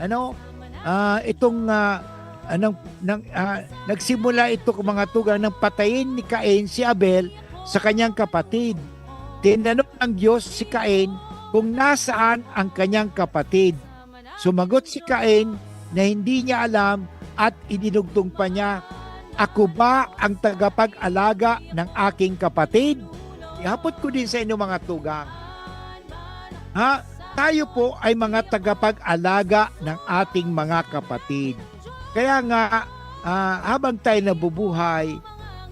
Ano? Ah, itong, ah, anong, nang, ah, nagsimula ito, mga tugang, nang patayin ni Cain si Abel sa kanyang kapatid. Tinanong ng Diyos si Cain kung nasaan ang kanyang kapatid. Sumagot si Cain na hindi niya alam at idinugtong pa niya, "Ako ba ang tagapag-alaga ng aking kapatid?" Ihapot ko din sa inyo, mga tugang. Ha? Tayo po ay mga tagapag-alaga ng ating mga kapatid. Kaya nga, ah, habang tayo nabubuhay,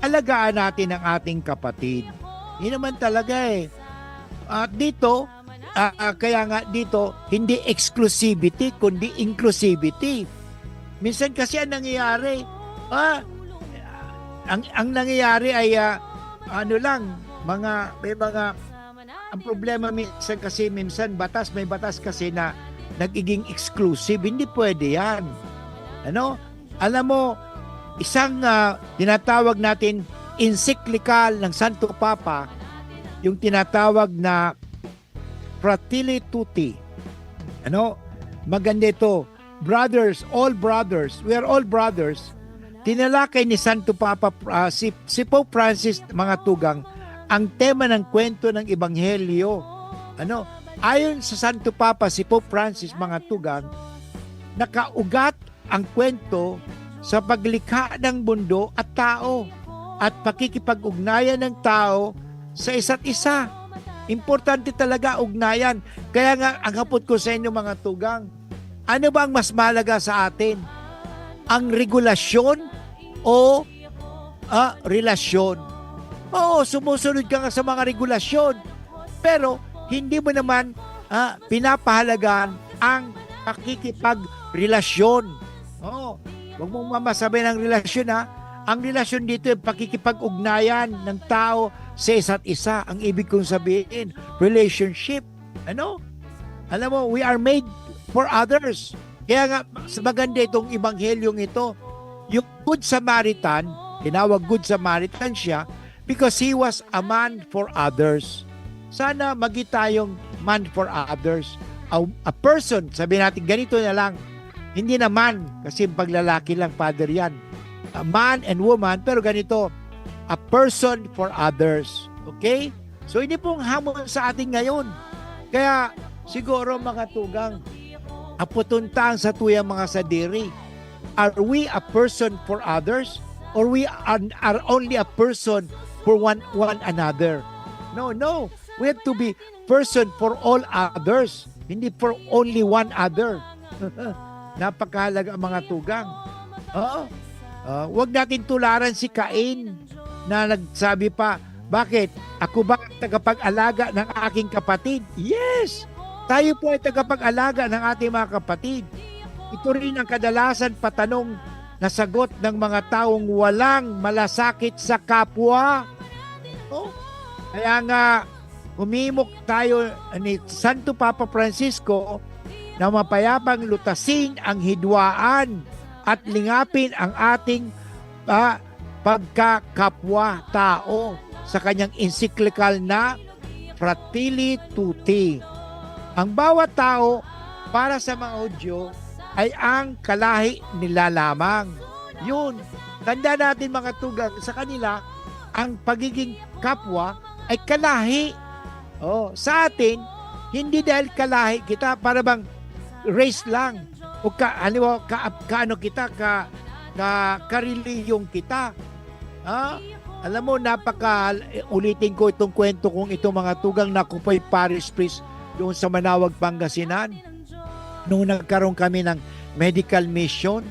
alagaan natin ang ating kapatid. Yun naman talaga eh. At dito, ah, ah, kaya nga dito, hindi exclusivity, kundi inclusivity. Minsan kasi ang nangyayari, ah, ang, ang nangyayari ay, ah, ano lang, mga, may mga, ang problema minsan kasi, minsan batas, may batas kasi na nagiging exclusive. Hindi pwede yan. Ano? Alam mo, isang, ah, tinatawag natin encyclical ng Santo Papa, yung tinatawag na Fratelli Tutti. Ano? Maganda ito. Brothers, all brothers. We are all brothers. Tinalakay ni Santo Papa, ah, si, si Pope Francis, mga tugang, ang tema ng kwento ng Ebanghelyo. Ano? Ayon sa Santo Papa, si Pope Francis, mga tugang, nakaugat ang kwento sa paglikha ng mundo at tao at pakikipag-ugnayan ng tao sa isa't isa. Importante talaga ugnayan. Kaya nga, ang hapot ko sa inyo, mga tugang, ano ba ang mas mahalaga sa atin? Ang regulasyon o, ah, relasyon? Oo, sumusunod ka nga sa mga regulasyon, pero hindi mo naman, ah, pinapahalagaan ang pakikipagrelasyon. Oo, wag mong mamasabay ng relasyon, ha. Ang relasyon dito ay pakikipag-ugnayan ng tao sa isa't isa. Ang ibig kong sabihin, relationship. Ano? Alam mo, we are made for others. Kaya nga, mas maganda itong ebanghelyong ito. Yung Good Samaritan, Tinawag Good Samaritan siya because he was a man for others. Sana maging tayong man for others. A, a person, sabi natin, ganito na lang. Hindi na man, kasi paglalaki lang, father yan. A man and woman, pero ganito, a person for others. Okay? So, ini pong hamon sa atin ngayon. Kaya, siguro, mga tugang, aputon ta ang satuyang mga sadiri. Are we a person for others? Or we are, are only a person for one, one another? No, no. We have to be person for all others, hindi for only one other. Napakahalaga ang mga tugang. Oo. Ah, wag natin tularan si Cain na nagsabi pa, "Bakit? Ako ba ang tagapag-alaga ng aking kapatid?" Yes! Tayo po ay tagapag-alaga ng ating mga kapatid. Ito rin ang kadalasan patanong na sagot ng mga taong walang malasakit sa kapwa. Oh? Kaya nga, humimok tayo ni Santo Papa Francisco na mapayapang lutasin ang hidwaan at lingapin ang ating, ah, pagkakapwa-tao sa kanyang encyclical na Fratelli Tutti. Ang bawat tao para sa mga Hudyo ay ang kalahi nila lamang. Yun. Tanda natin, mga tugang, sa kanila, ang pagiging kapwa ay kalahi. Oh, sa atin, hindi dahil kalahi kita, para bang race lang. O ka, halimbawa, ka, ka ano kita, ka, ka, karelihiyon kita. Ha? Alam mo, napaka, ulitin ko itong kwento kong ito, mga tugang, na ako po'y parish priest doon sa Manaoag, Pangasinan. Nung nagkaroon kami ng medical mission,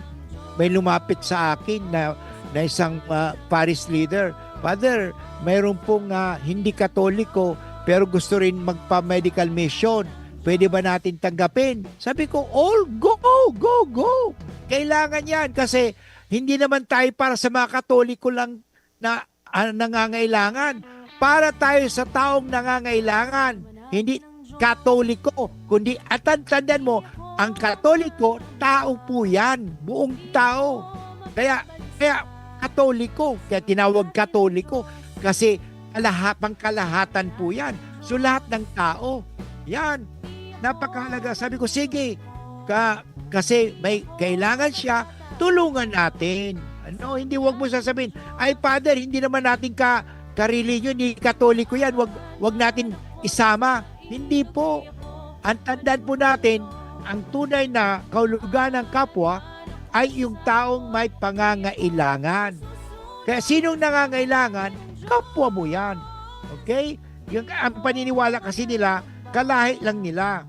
may lumapit sa akin na, na isang, ah, parish leader, "Father, mayroon pong, ah, hindi Katoliko, pero gusto rin magpa-medical mission. Pwede ba natin tanggapin?" Sabi ko, "All, go, go, go! Kailangan yan kasi hindi naman tayo para sa mga Katoliko lang na, ah, nangangailangan. Para tayo sa taong nangangailangan, hindi Katoliko, kundi, at tan-, tandaan mo, ang Katoliko, tao po yan, buong tao. Kaya, kaya Katoliko, kaya tinawag Katoliko, kasi kalaha-, pangkalahatan po yan. So, lahat ng tao, yan. Napakahalaga." Sabi ko, "Sige, ka, kasi may kailangan siya, tulungan natin." Ano, hindi, wag mo sasabihin, "Ay, Father, hindi naman natin ka, karelihiyon, hindi Katoliko yan, wag, wag natin isama." Hindi po. Ang tandaan po natin, ang tunay na kahulugan ng kapwa ay yung taong may pangangailangan. Kaya sinong nangangailangan, kapwa mo yan. Okay? Yung, ang paniniwala kasi nila, kalahi lang nila.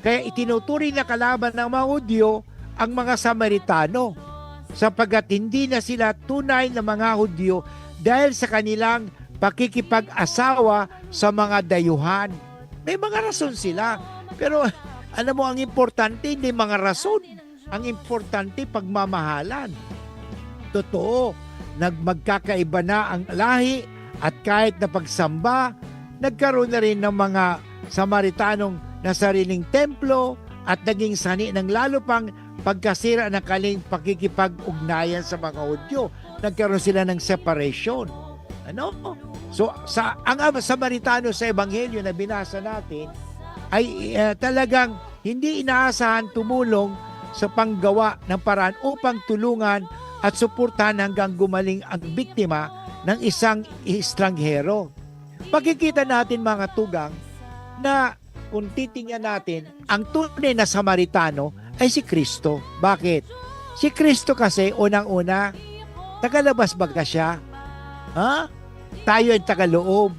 Kaya itinuturing na kalaban ng mga Hudyo ang mga Samaritano, sapagkat hindi na sila tunay na mga Hudyo dahil sa kanilang pakikipag-asawa sa mga dayuhan. May mga rason sila. Pero alam mo, ang importante, hindi mga rason. Ang importante, pagmamahalan. Totoo, nag-, magkakaiba na ang lahi at kahit na pagsamba, nagkaroon na rin ng mga Samaritanong na sariling templo at naging sani ng lalo pang pagkasira ng kaning pakikipag-ugnayan sa mga Hudyo. Nagkaroon sila ng separation. Ano? So, sa, ang, ang Samaritano sa Ebanghelyo na binasa natin ay, eh, talagang hindi inaasahan tumulong sa panggawa ng paraan upang tulungan at suportahan hanggang gumaling ang biktima ng isang estranghero. Makikita natin, mga tugang, na kung titingnan natin, ang tunay na Samaritano ay si Kristo. Bakit? Si Kristo kasi, unang-una, tagalabas baga siya? Ha? Tayo ang tagaloob.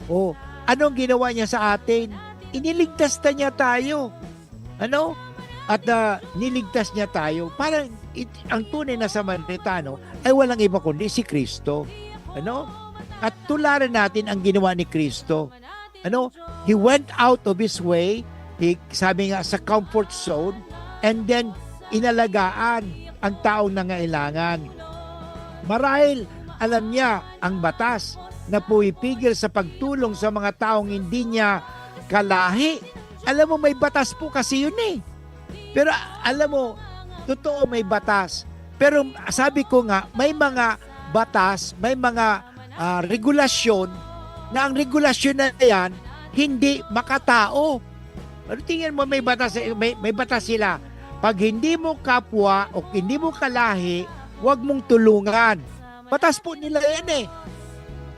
O, anong ginawa niya sa atin? Iniligtas na niya tayo. Ano? At, ah, niligtas niya tayo. Parang it-, ang tunay na Samaritano ay walang iba kundi si Kristo. Ano? At tularan natin ang ginawa ni Kristo. Ano? He went out of his way, he, sabi nga, sa comfort zone, and then inalagaan ang taong nangailangan. Marahil alam niya ang batas na pumipigil sa pagtulong sa mga taong hindi niya kalahi. Alam mo, may batas po kasi yun eh. Pero a-, alam mo, totoo may batas. Pero sabi ko nga, may mga batas, may mga, ah, regulasyon na ang regulasyon na yan hindi makatao. Pero tingnan mo, may batas, may, may batas sila. Pag hindi mo kapwa o hindi mo kalahi, wag mong tulungan. Batas po nila yan eh.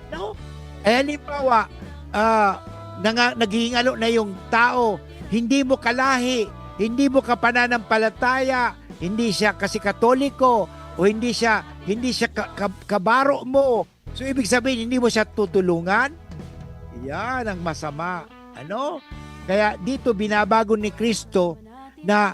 No? Eh, halimbawa, ah, nanga-, naghihingalo na yung tao, hindi mo kalahi, hindi mo kapananampalataya, hindi siya kasi Katoliko, o hindi siya, hindi siya ka-, ka-, kabaro mo. So, ibig sabihin, hindi mo siya tutulungan? Yan ang masama. Ano? Kaya dito, binabago ni Kristo na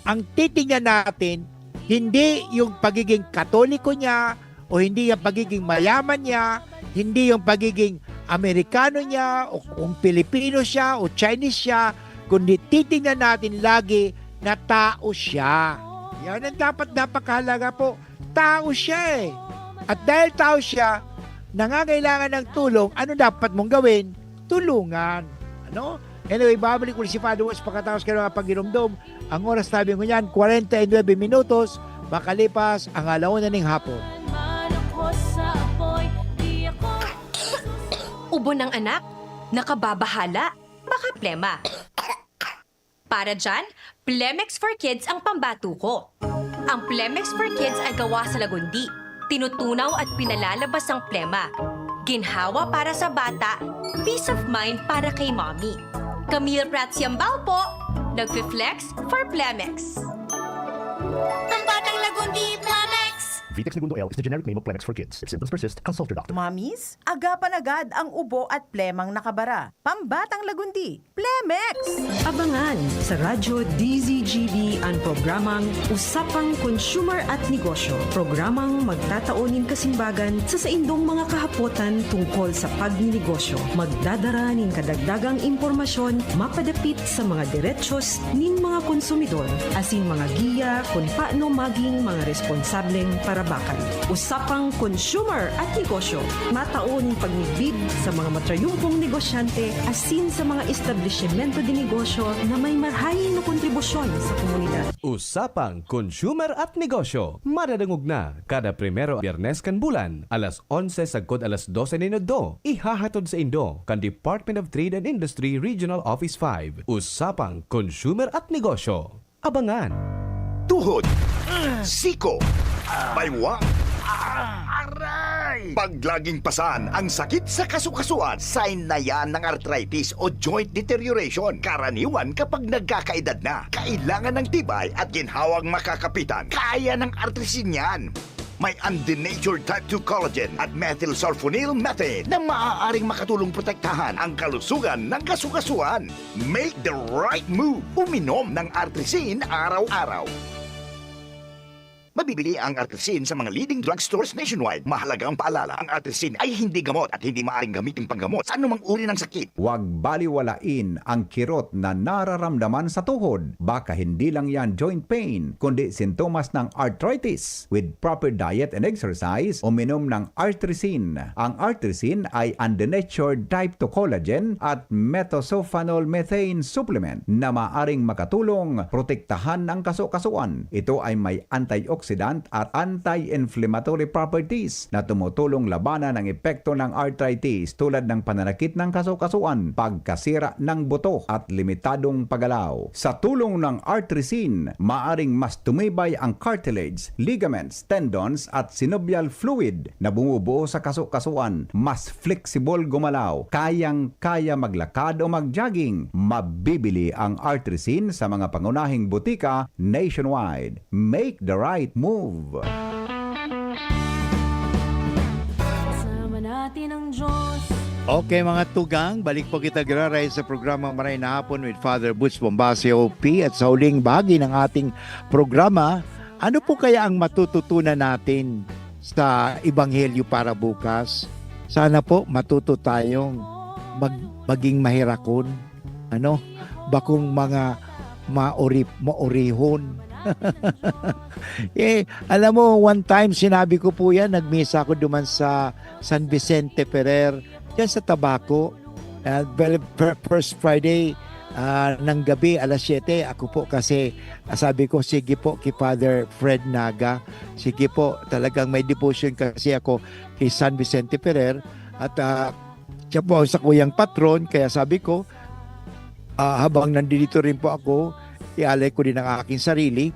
ang titingnan natin, hindi yung pagiging Katoliko niya, o hindi yung pagiging mayaman niya, hindi yung pagiging Amerikano niya, o kung Pilipino siya, o Chinese siya, kundi titingnan natin lagi na tao siya. Yan ang dapat napakahalaga po. Tao siya eh. At dahil tao siya, nangangailangan ng tulong, ano dapat mong gawin? Tulungan. Ano? Anyway, babalik ulit si Father Woods pagkatapos kayo ng pagiromdom. Ang oras, sabi ko niyan, kwarenta y nuebe minutos, makalipas ang alauna ning hapon. Ubo ng anak? Nakababahala? Baka plema. Para dyan, Plemex for Kids ang pambato ko. Ang Plemex for Kids ay gawa sa lagundi, tinutunaw at pinalalabas ang plema. Ginhawa para sa bata, peace of mind para kay mommy. Camille Prats Yambao po, nagfi-flex for Plemex. Pambatang Lagundi, Plemex! Vitex Negundo L is the generic name of Plemex for kids. If symptoms persist, consult your doctor. Mommies, agapan agad ang ubo at plemang nakabara. Pambatang Lagundi, Plemex! Abangan sa Radyo D Z G B an programang Usapang Consumer at Negosyo, programang magtatao nin kasimbagan sa saindong mga kahapotan tungkol sa pagninegosyo. Magdadara nin kadagdagang impormasyon mapadapit sa mga derechos nin mga konsumidor asin mga giya kun paano maging mga responsableng parabakan. Usapang Consumer at Negosyo, matao nin pagmidbid sa mga matrayumpong negosyante asin sa mga establisimento de negosyo na may marahay na kontribusyon sa komunidad. Usapang Consumer at Negosyo, madadangog na kada primero Biyernes kan bulan, alas onse sagkod alas dose nin udto. Ihahatod saindo kan Department of Trade and Industry Regional Office five. Usapang Consumer at Negosyo. Abangan! Tuhod, siko, baywang, aray! Pag laging pasan ang sakit sa kasukasuan, sign na yan ng arthritis o joint deterioration. Karaniwan kapag nagkakaedad na, kailangan ng tibay at ginhawang makakapitan. Kaya ng Artrisin yan. May undenatured type two collagen at methylsulfonyl methane na maaaring makatulong protektahan ang kalusugan ng kasukasuan. Make the right move. Uminom ng Artrisin araw-araw. Mabibili ang Artrisin sa mga leading drugstores nationwide. Mahalagang paalala, ang Artrisin ay hindi gamot at hindi maaring gamitin panggamot sa anumang uri ng sakit. Huwag baliwalain ang kirot na nararamdaman sa tuhod. Baka hindi lang yan joint pain, kundi sintomas ng arthritis. With proper diet and exercise, uminom ng Artrisin. Ang Artrisin ay undenatured type two collagen at methylsulfonyl methane supplement na maaring makatulong protektahan ang kasukasuan. Ito ay may antioxidant at anti-inflammatory properties na tumutulong labanan ang epekto ng arthritis tulad ng pananakit ng kasukasuan, pagkasira ng buto at limitadong paggalaw. Sa tulong ng Artrisin, maaring mas tumibay ang cartilage, ligaments, tendons at synovial fluid na bumubuo sa kasukasuan, mas flexible gumalaw, kayang-kaya maglakad o mag-jogging. Mabibili ang Artrisin sa mga pangunahing butika nationwide. Make the right move! Kasama natin ang Diyos. Okay, mga tugang, balik po kita, giraray, sa programa Maray na Hapon with Father Butch Bombase, O P. At sa huling bahagi ng ating programa, ano po kaya ang matututunan natin sa Ebanghelyo para bukas? Sana po matuto tayong mag-, maging mahirakon, ano, bakong mga maori-, maorihon. Eh, alam mo, one time, sinabi ko po yan, nagmisa ako duman sa San Vicente Ferrer, dyan sa Tabaco. Ah, well, fir-, first Friday, ah, ng gabi, alas siyete, ako po kasi, ah, sabi ko, "Sige po, kay Father Fred Naga. Sige po, talagang may devotion kasi ako kay San Vicente Ferrer." At, ah, siya po ang sakuyang patron, kaya sabi ko, ah, habang nandito rin po ako, ialay ko din ang aking sarili,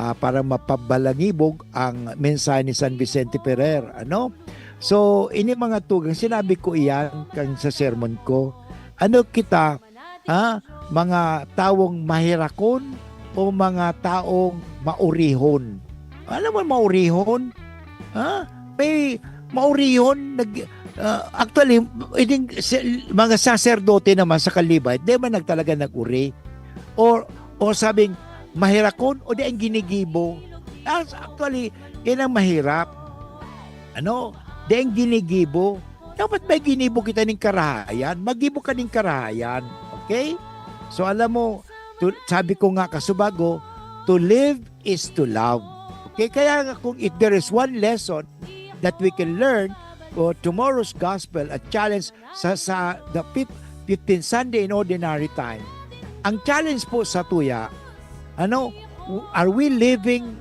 ah, para mapabalangibog ang mensahe ni San Vicente Ferrer, ano? So, ini mga tugang, sinabi ko iyan kan sa sermon ko. Ano kita, ha? Mga tawong mahirakon o mga taong maurihon? Alam mo, maurihon? Ha? May maurihon, nag-, ah, actually, ining se-, mga saserdote naman sa Kalibay, di man nagtalaga nag-uri. O, o sabing, mahirakon o di ang ginigibo. Ah, actually, yan ang mahirap. Ano? Di ang ginigibo. Dapat may ginibo kita ning karahayan. Magibo ka ning karahayan. Okay? So, alam mo, to, sabi ko nga kasubago, to live is to love. Okay? Kaya nga kung if there is one lesson that we can learn for tomorrow's gospel, a challenge sa, sa the fif-, fifteenth Sunday in Ordinary Time, ang challenge po sa tuya, ano, are we living,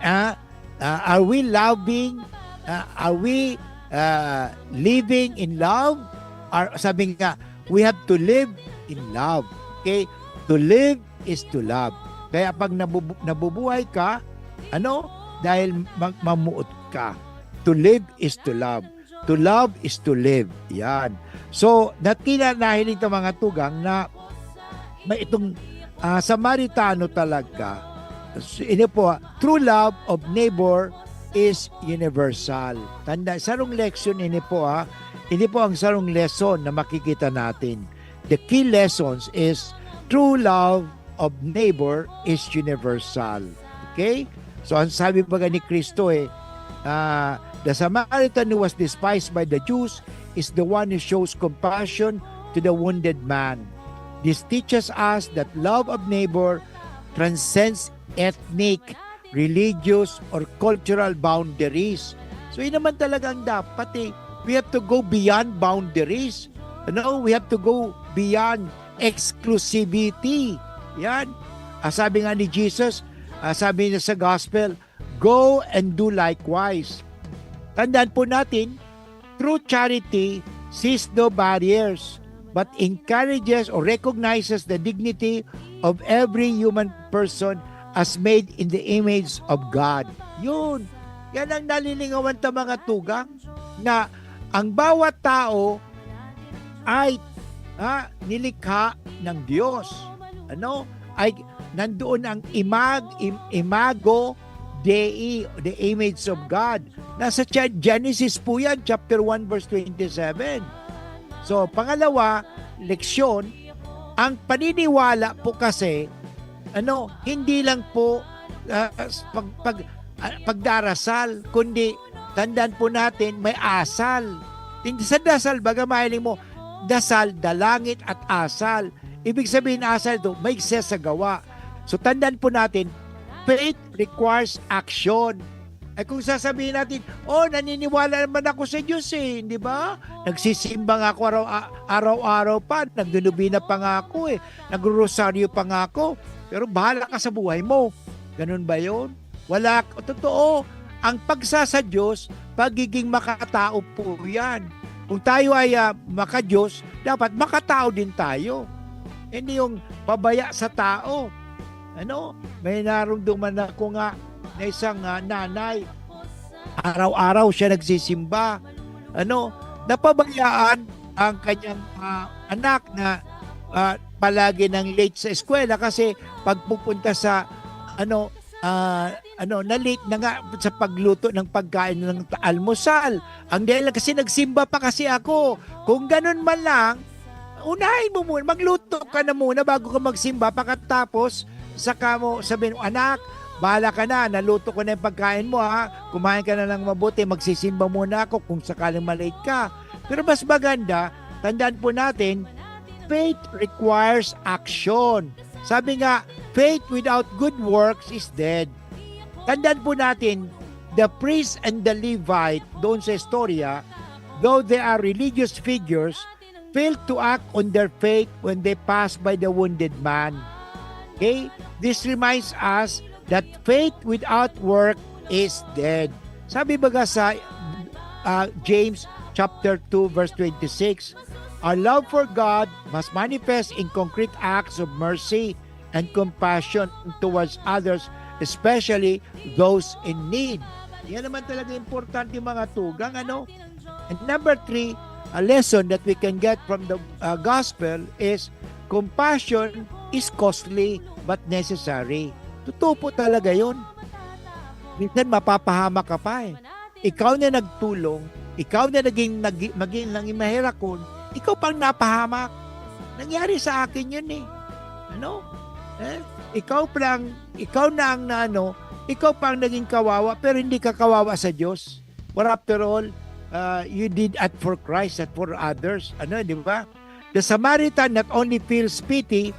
ah, ah, are we loving, ah, are we, ah, living in love? Or, sabi nga, we have to live in love. Okay? To live is to love. Kaya pag nabubu-, nabubuhay ka, ano? Dahil mag-, mamuot ka. To live is to love. To love is to live. Yan. So, natina nahiling ta mga tugang na may itong, ah, Samaritano talaga. So, ini po, ah, true love of neighbor is universal. Tanda, sarong leksyon ini po, ah. Ini po ang sarong lesson na makikita natin. The key lessons is true love of neighbor is universal. Okay? So, ang sabi baga ni Kristo eh, ah, "The Samaritan who was despised by the Jews is the one who shows compassion to the wounded man." This teaches us that love of neighbor transcends ethnic, religious, or cultural boundaries. So, yun naman talaga ang dapat eh. We have to go beyond boundaries. You know, we have to go beyond exclusivity. Yan. Ah, sabi nga ni Jesus, ah, sabi niya sa gospel, "Go and do likewise." Tandaan po natin, true charity sees no barriers, but encourages or recognizes the dignity of every human person as made in the image of God. Yun. Yan ang nalilingawan ta mga tugang, na ang bawat tao ay, ha, nilikha ng Diyos. Ano? Ay nandoon ang imag-, im-, imago Dei, the image of God. Nasa Cha-, Genesis po yan, chapter one, verse twenty-seven. So, pangalawa, leksyon, ang paniniwala po kasi, ano, hindi lang po, ah, s-, pag-, pag-, ah, pagdarasal, kundi tandaan po natin, may asal. Hindi sa dasal, baga mahiling mo, dasal, dalangit at asal. Ibig sabihin, asal ito, may sesagawa. So, tandaan po natin, faith requires action. Ay kung sasabihin natin, "Oh, naniniwala naman ako sa Diyos eh, di ba? Nagsisimba nga ako araw-, a-, araw-araw pa, nagnonobena pa nga ako eh, nagrorosaryo pa nga ako." Pero bahala ka sa buhay mo. Ganun ba yun? Wala, totoo, ang pagsasadyos, pagiging makatao po yan. Kung tayo ay, ah, maka-Diyos, dapat makatao din tayo. Hindi yung pabaya sa tao. Ano, may narumduman ako nga na isang, ah, nanay, araw-araw siya nagsisimba. Ano, napabayaan ang kanyang, ah, anak na, ah, palagi nang late sa eskwela kasi pagpupunta sa, ano, ah, ano, na-late na nga sa pagluto ng pagkain ng almusal. Ang dahilan kasi nagsimba pa kasi ako. Kung ganun man lang, unahin mo muna, magluto ka na muna bago ka magsimba. Pagkatapos, saka mo sabihin, "Anak, bahala ka na, naluto ko na yung pagkain mo ha. Kumain ka na lang mabuti, magsisimba muna ako kung sakaling ma-late ka." Pero mas maganda, tandaan po natin, faith requires action. Sabi nga, "Faith without good works is dead." Tandaan po natin, the priest and the Levite doon sa istorya, though they are religious figures, failed to act on their faith when they passed by the wounded man. Okay? This reminds us that faith without work is dead. Sabi baga sa uh, James chapter two verse twenty-six, our love for God must manifest in concrete acts of mercy and compassion towards others, especially those in need. Yan naman talaga importante, mga tugang, ano? And number three, a lesson that we can get from the uh, gospel is compassion is costly but necessary. Totoo po talaga yun. Minsan mapapahamak ka pa eh. Ikaw na nagtulong, ikaw na naging, naging, naging, naging maherakon, ikaw pang napahamak. Nangyari sa akin yun eh. Ano? Eh? Ikaw pang, ikaw na ang naano, ikaw pang naging kawawa pero hindi ka kawawa sa Diyos. For after all, uh, you did it for Christ, not for others. Ano, di ba? The Samaritan not only feels pity,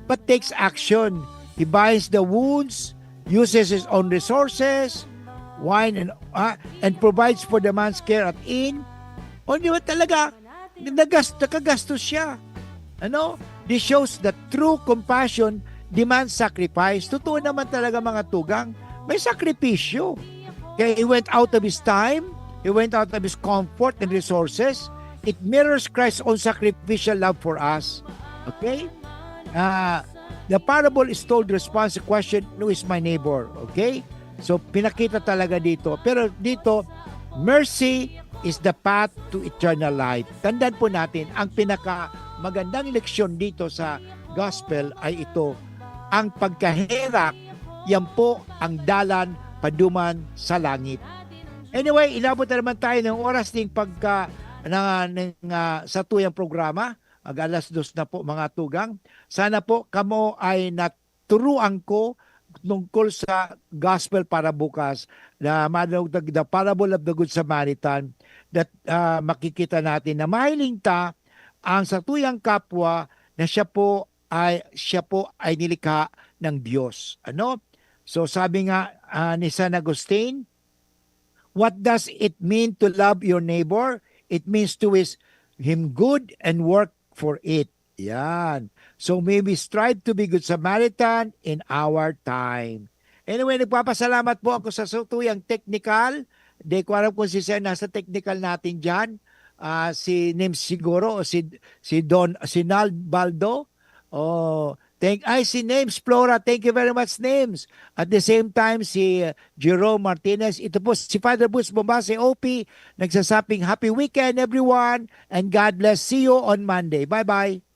but takes action. He binds the wounds, uses his own resources, wine and uh, and provides for the man's care at inn. O di ba talaga, nagas, nakagastos siya. Ano? This shows that true compassion demands sacrifice. Totoo naman talaga, mga tugang, may sakripisyo. Kaya he went out of his time, he went out of his comfort and resources. It mirrors Christ's own sacrificial love for us. Okay? Uh, the parable is told response to question, who is my neighbor? Okay? So, pinakita talaga dito. Pero dito, mercy is the path to eternal life. Tandaan po natin, ang pinaka magandang leksyon dito sa gospel ay ito, ang pagkaherak, yan po ang dalan paduman sa langit. Anyway, inabot na naman tayo ng oras ng pagka na, ng uh, sa tuyang programa. Mag alas dos na po, mga tugang. Sana po kamo ay naturuan ko tungkol sa gospel para bukas, na madungog the parable of the Good Samaritan, that uh, makikita natin na mahiling ta ang satuyang kapwa na siya po ay siya po ay nilikha ng Diyos. Ano? So sabi nga uh, ni San Agustin, what does it mean to love your neighbor? It means to wish him good and work for it. Yan. So may we strive to be good Samaritan in our time. Anyway, nagpapasalamat po ako sa satuyang technical. Di ko alam kung si Sen nasa technical natin dyan. Uh, si Nims siguro o si, si Don, si Nald Baldo. Oh, thank, ay, si Nims Flora. Thank you very much, Nims. At the same time, si uh, Jerome Martinez. Ito po si Father Boots Bombase, O P, nagsasabing, happy weekend, everyone, and God bless. See you on Monday. Bye-bye.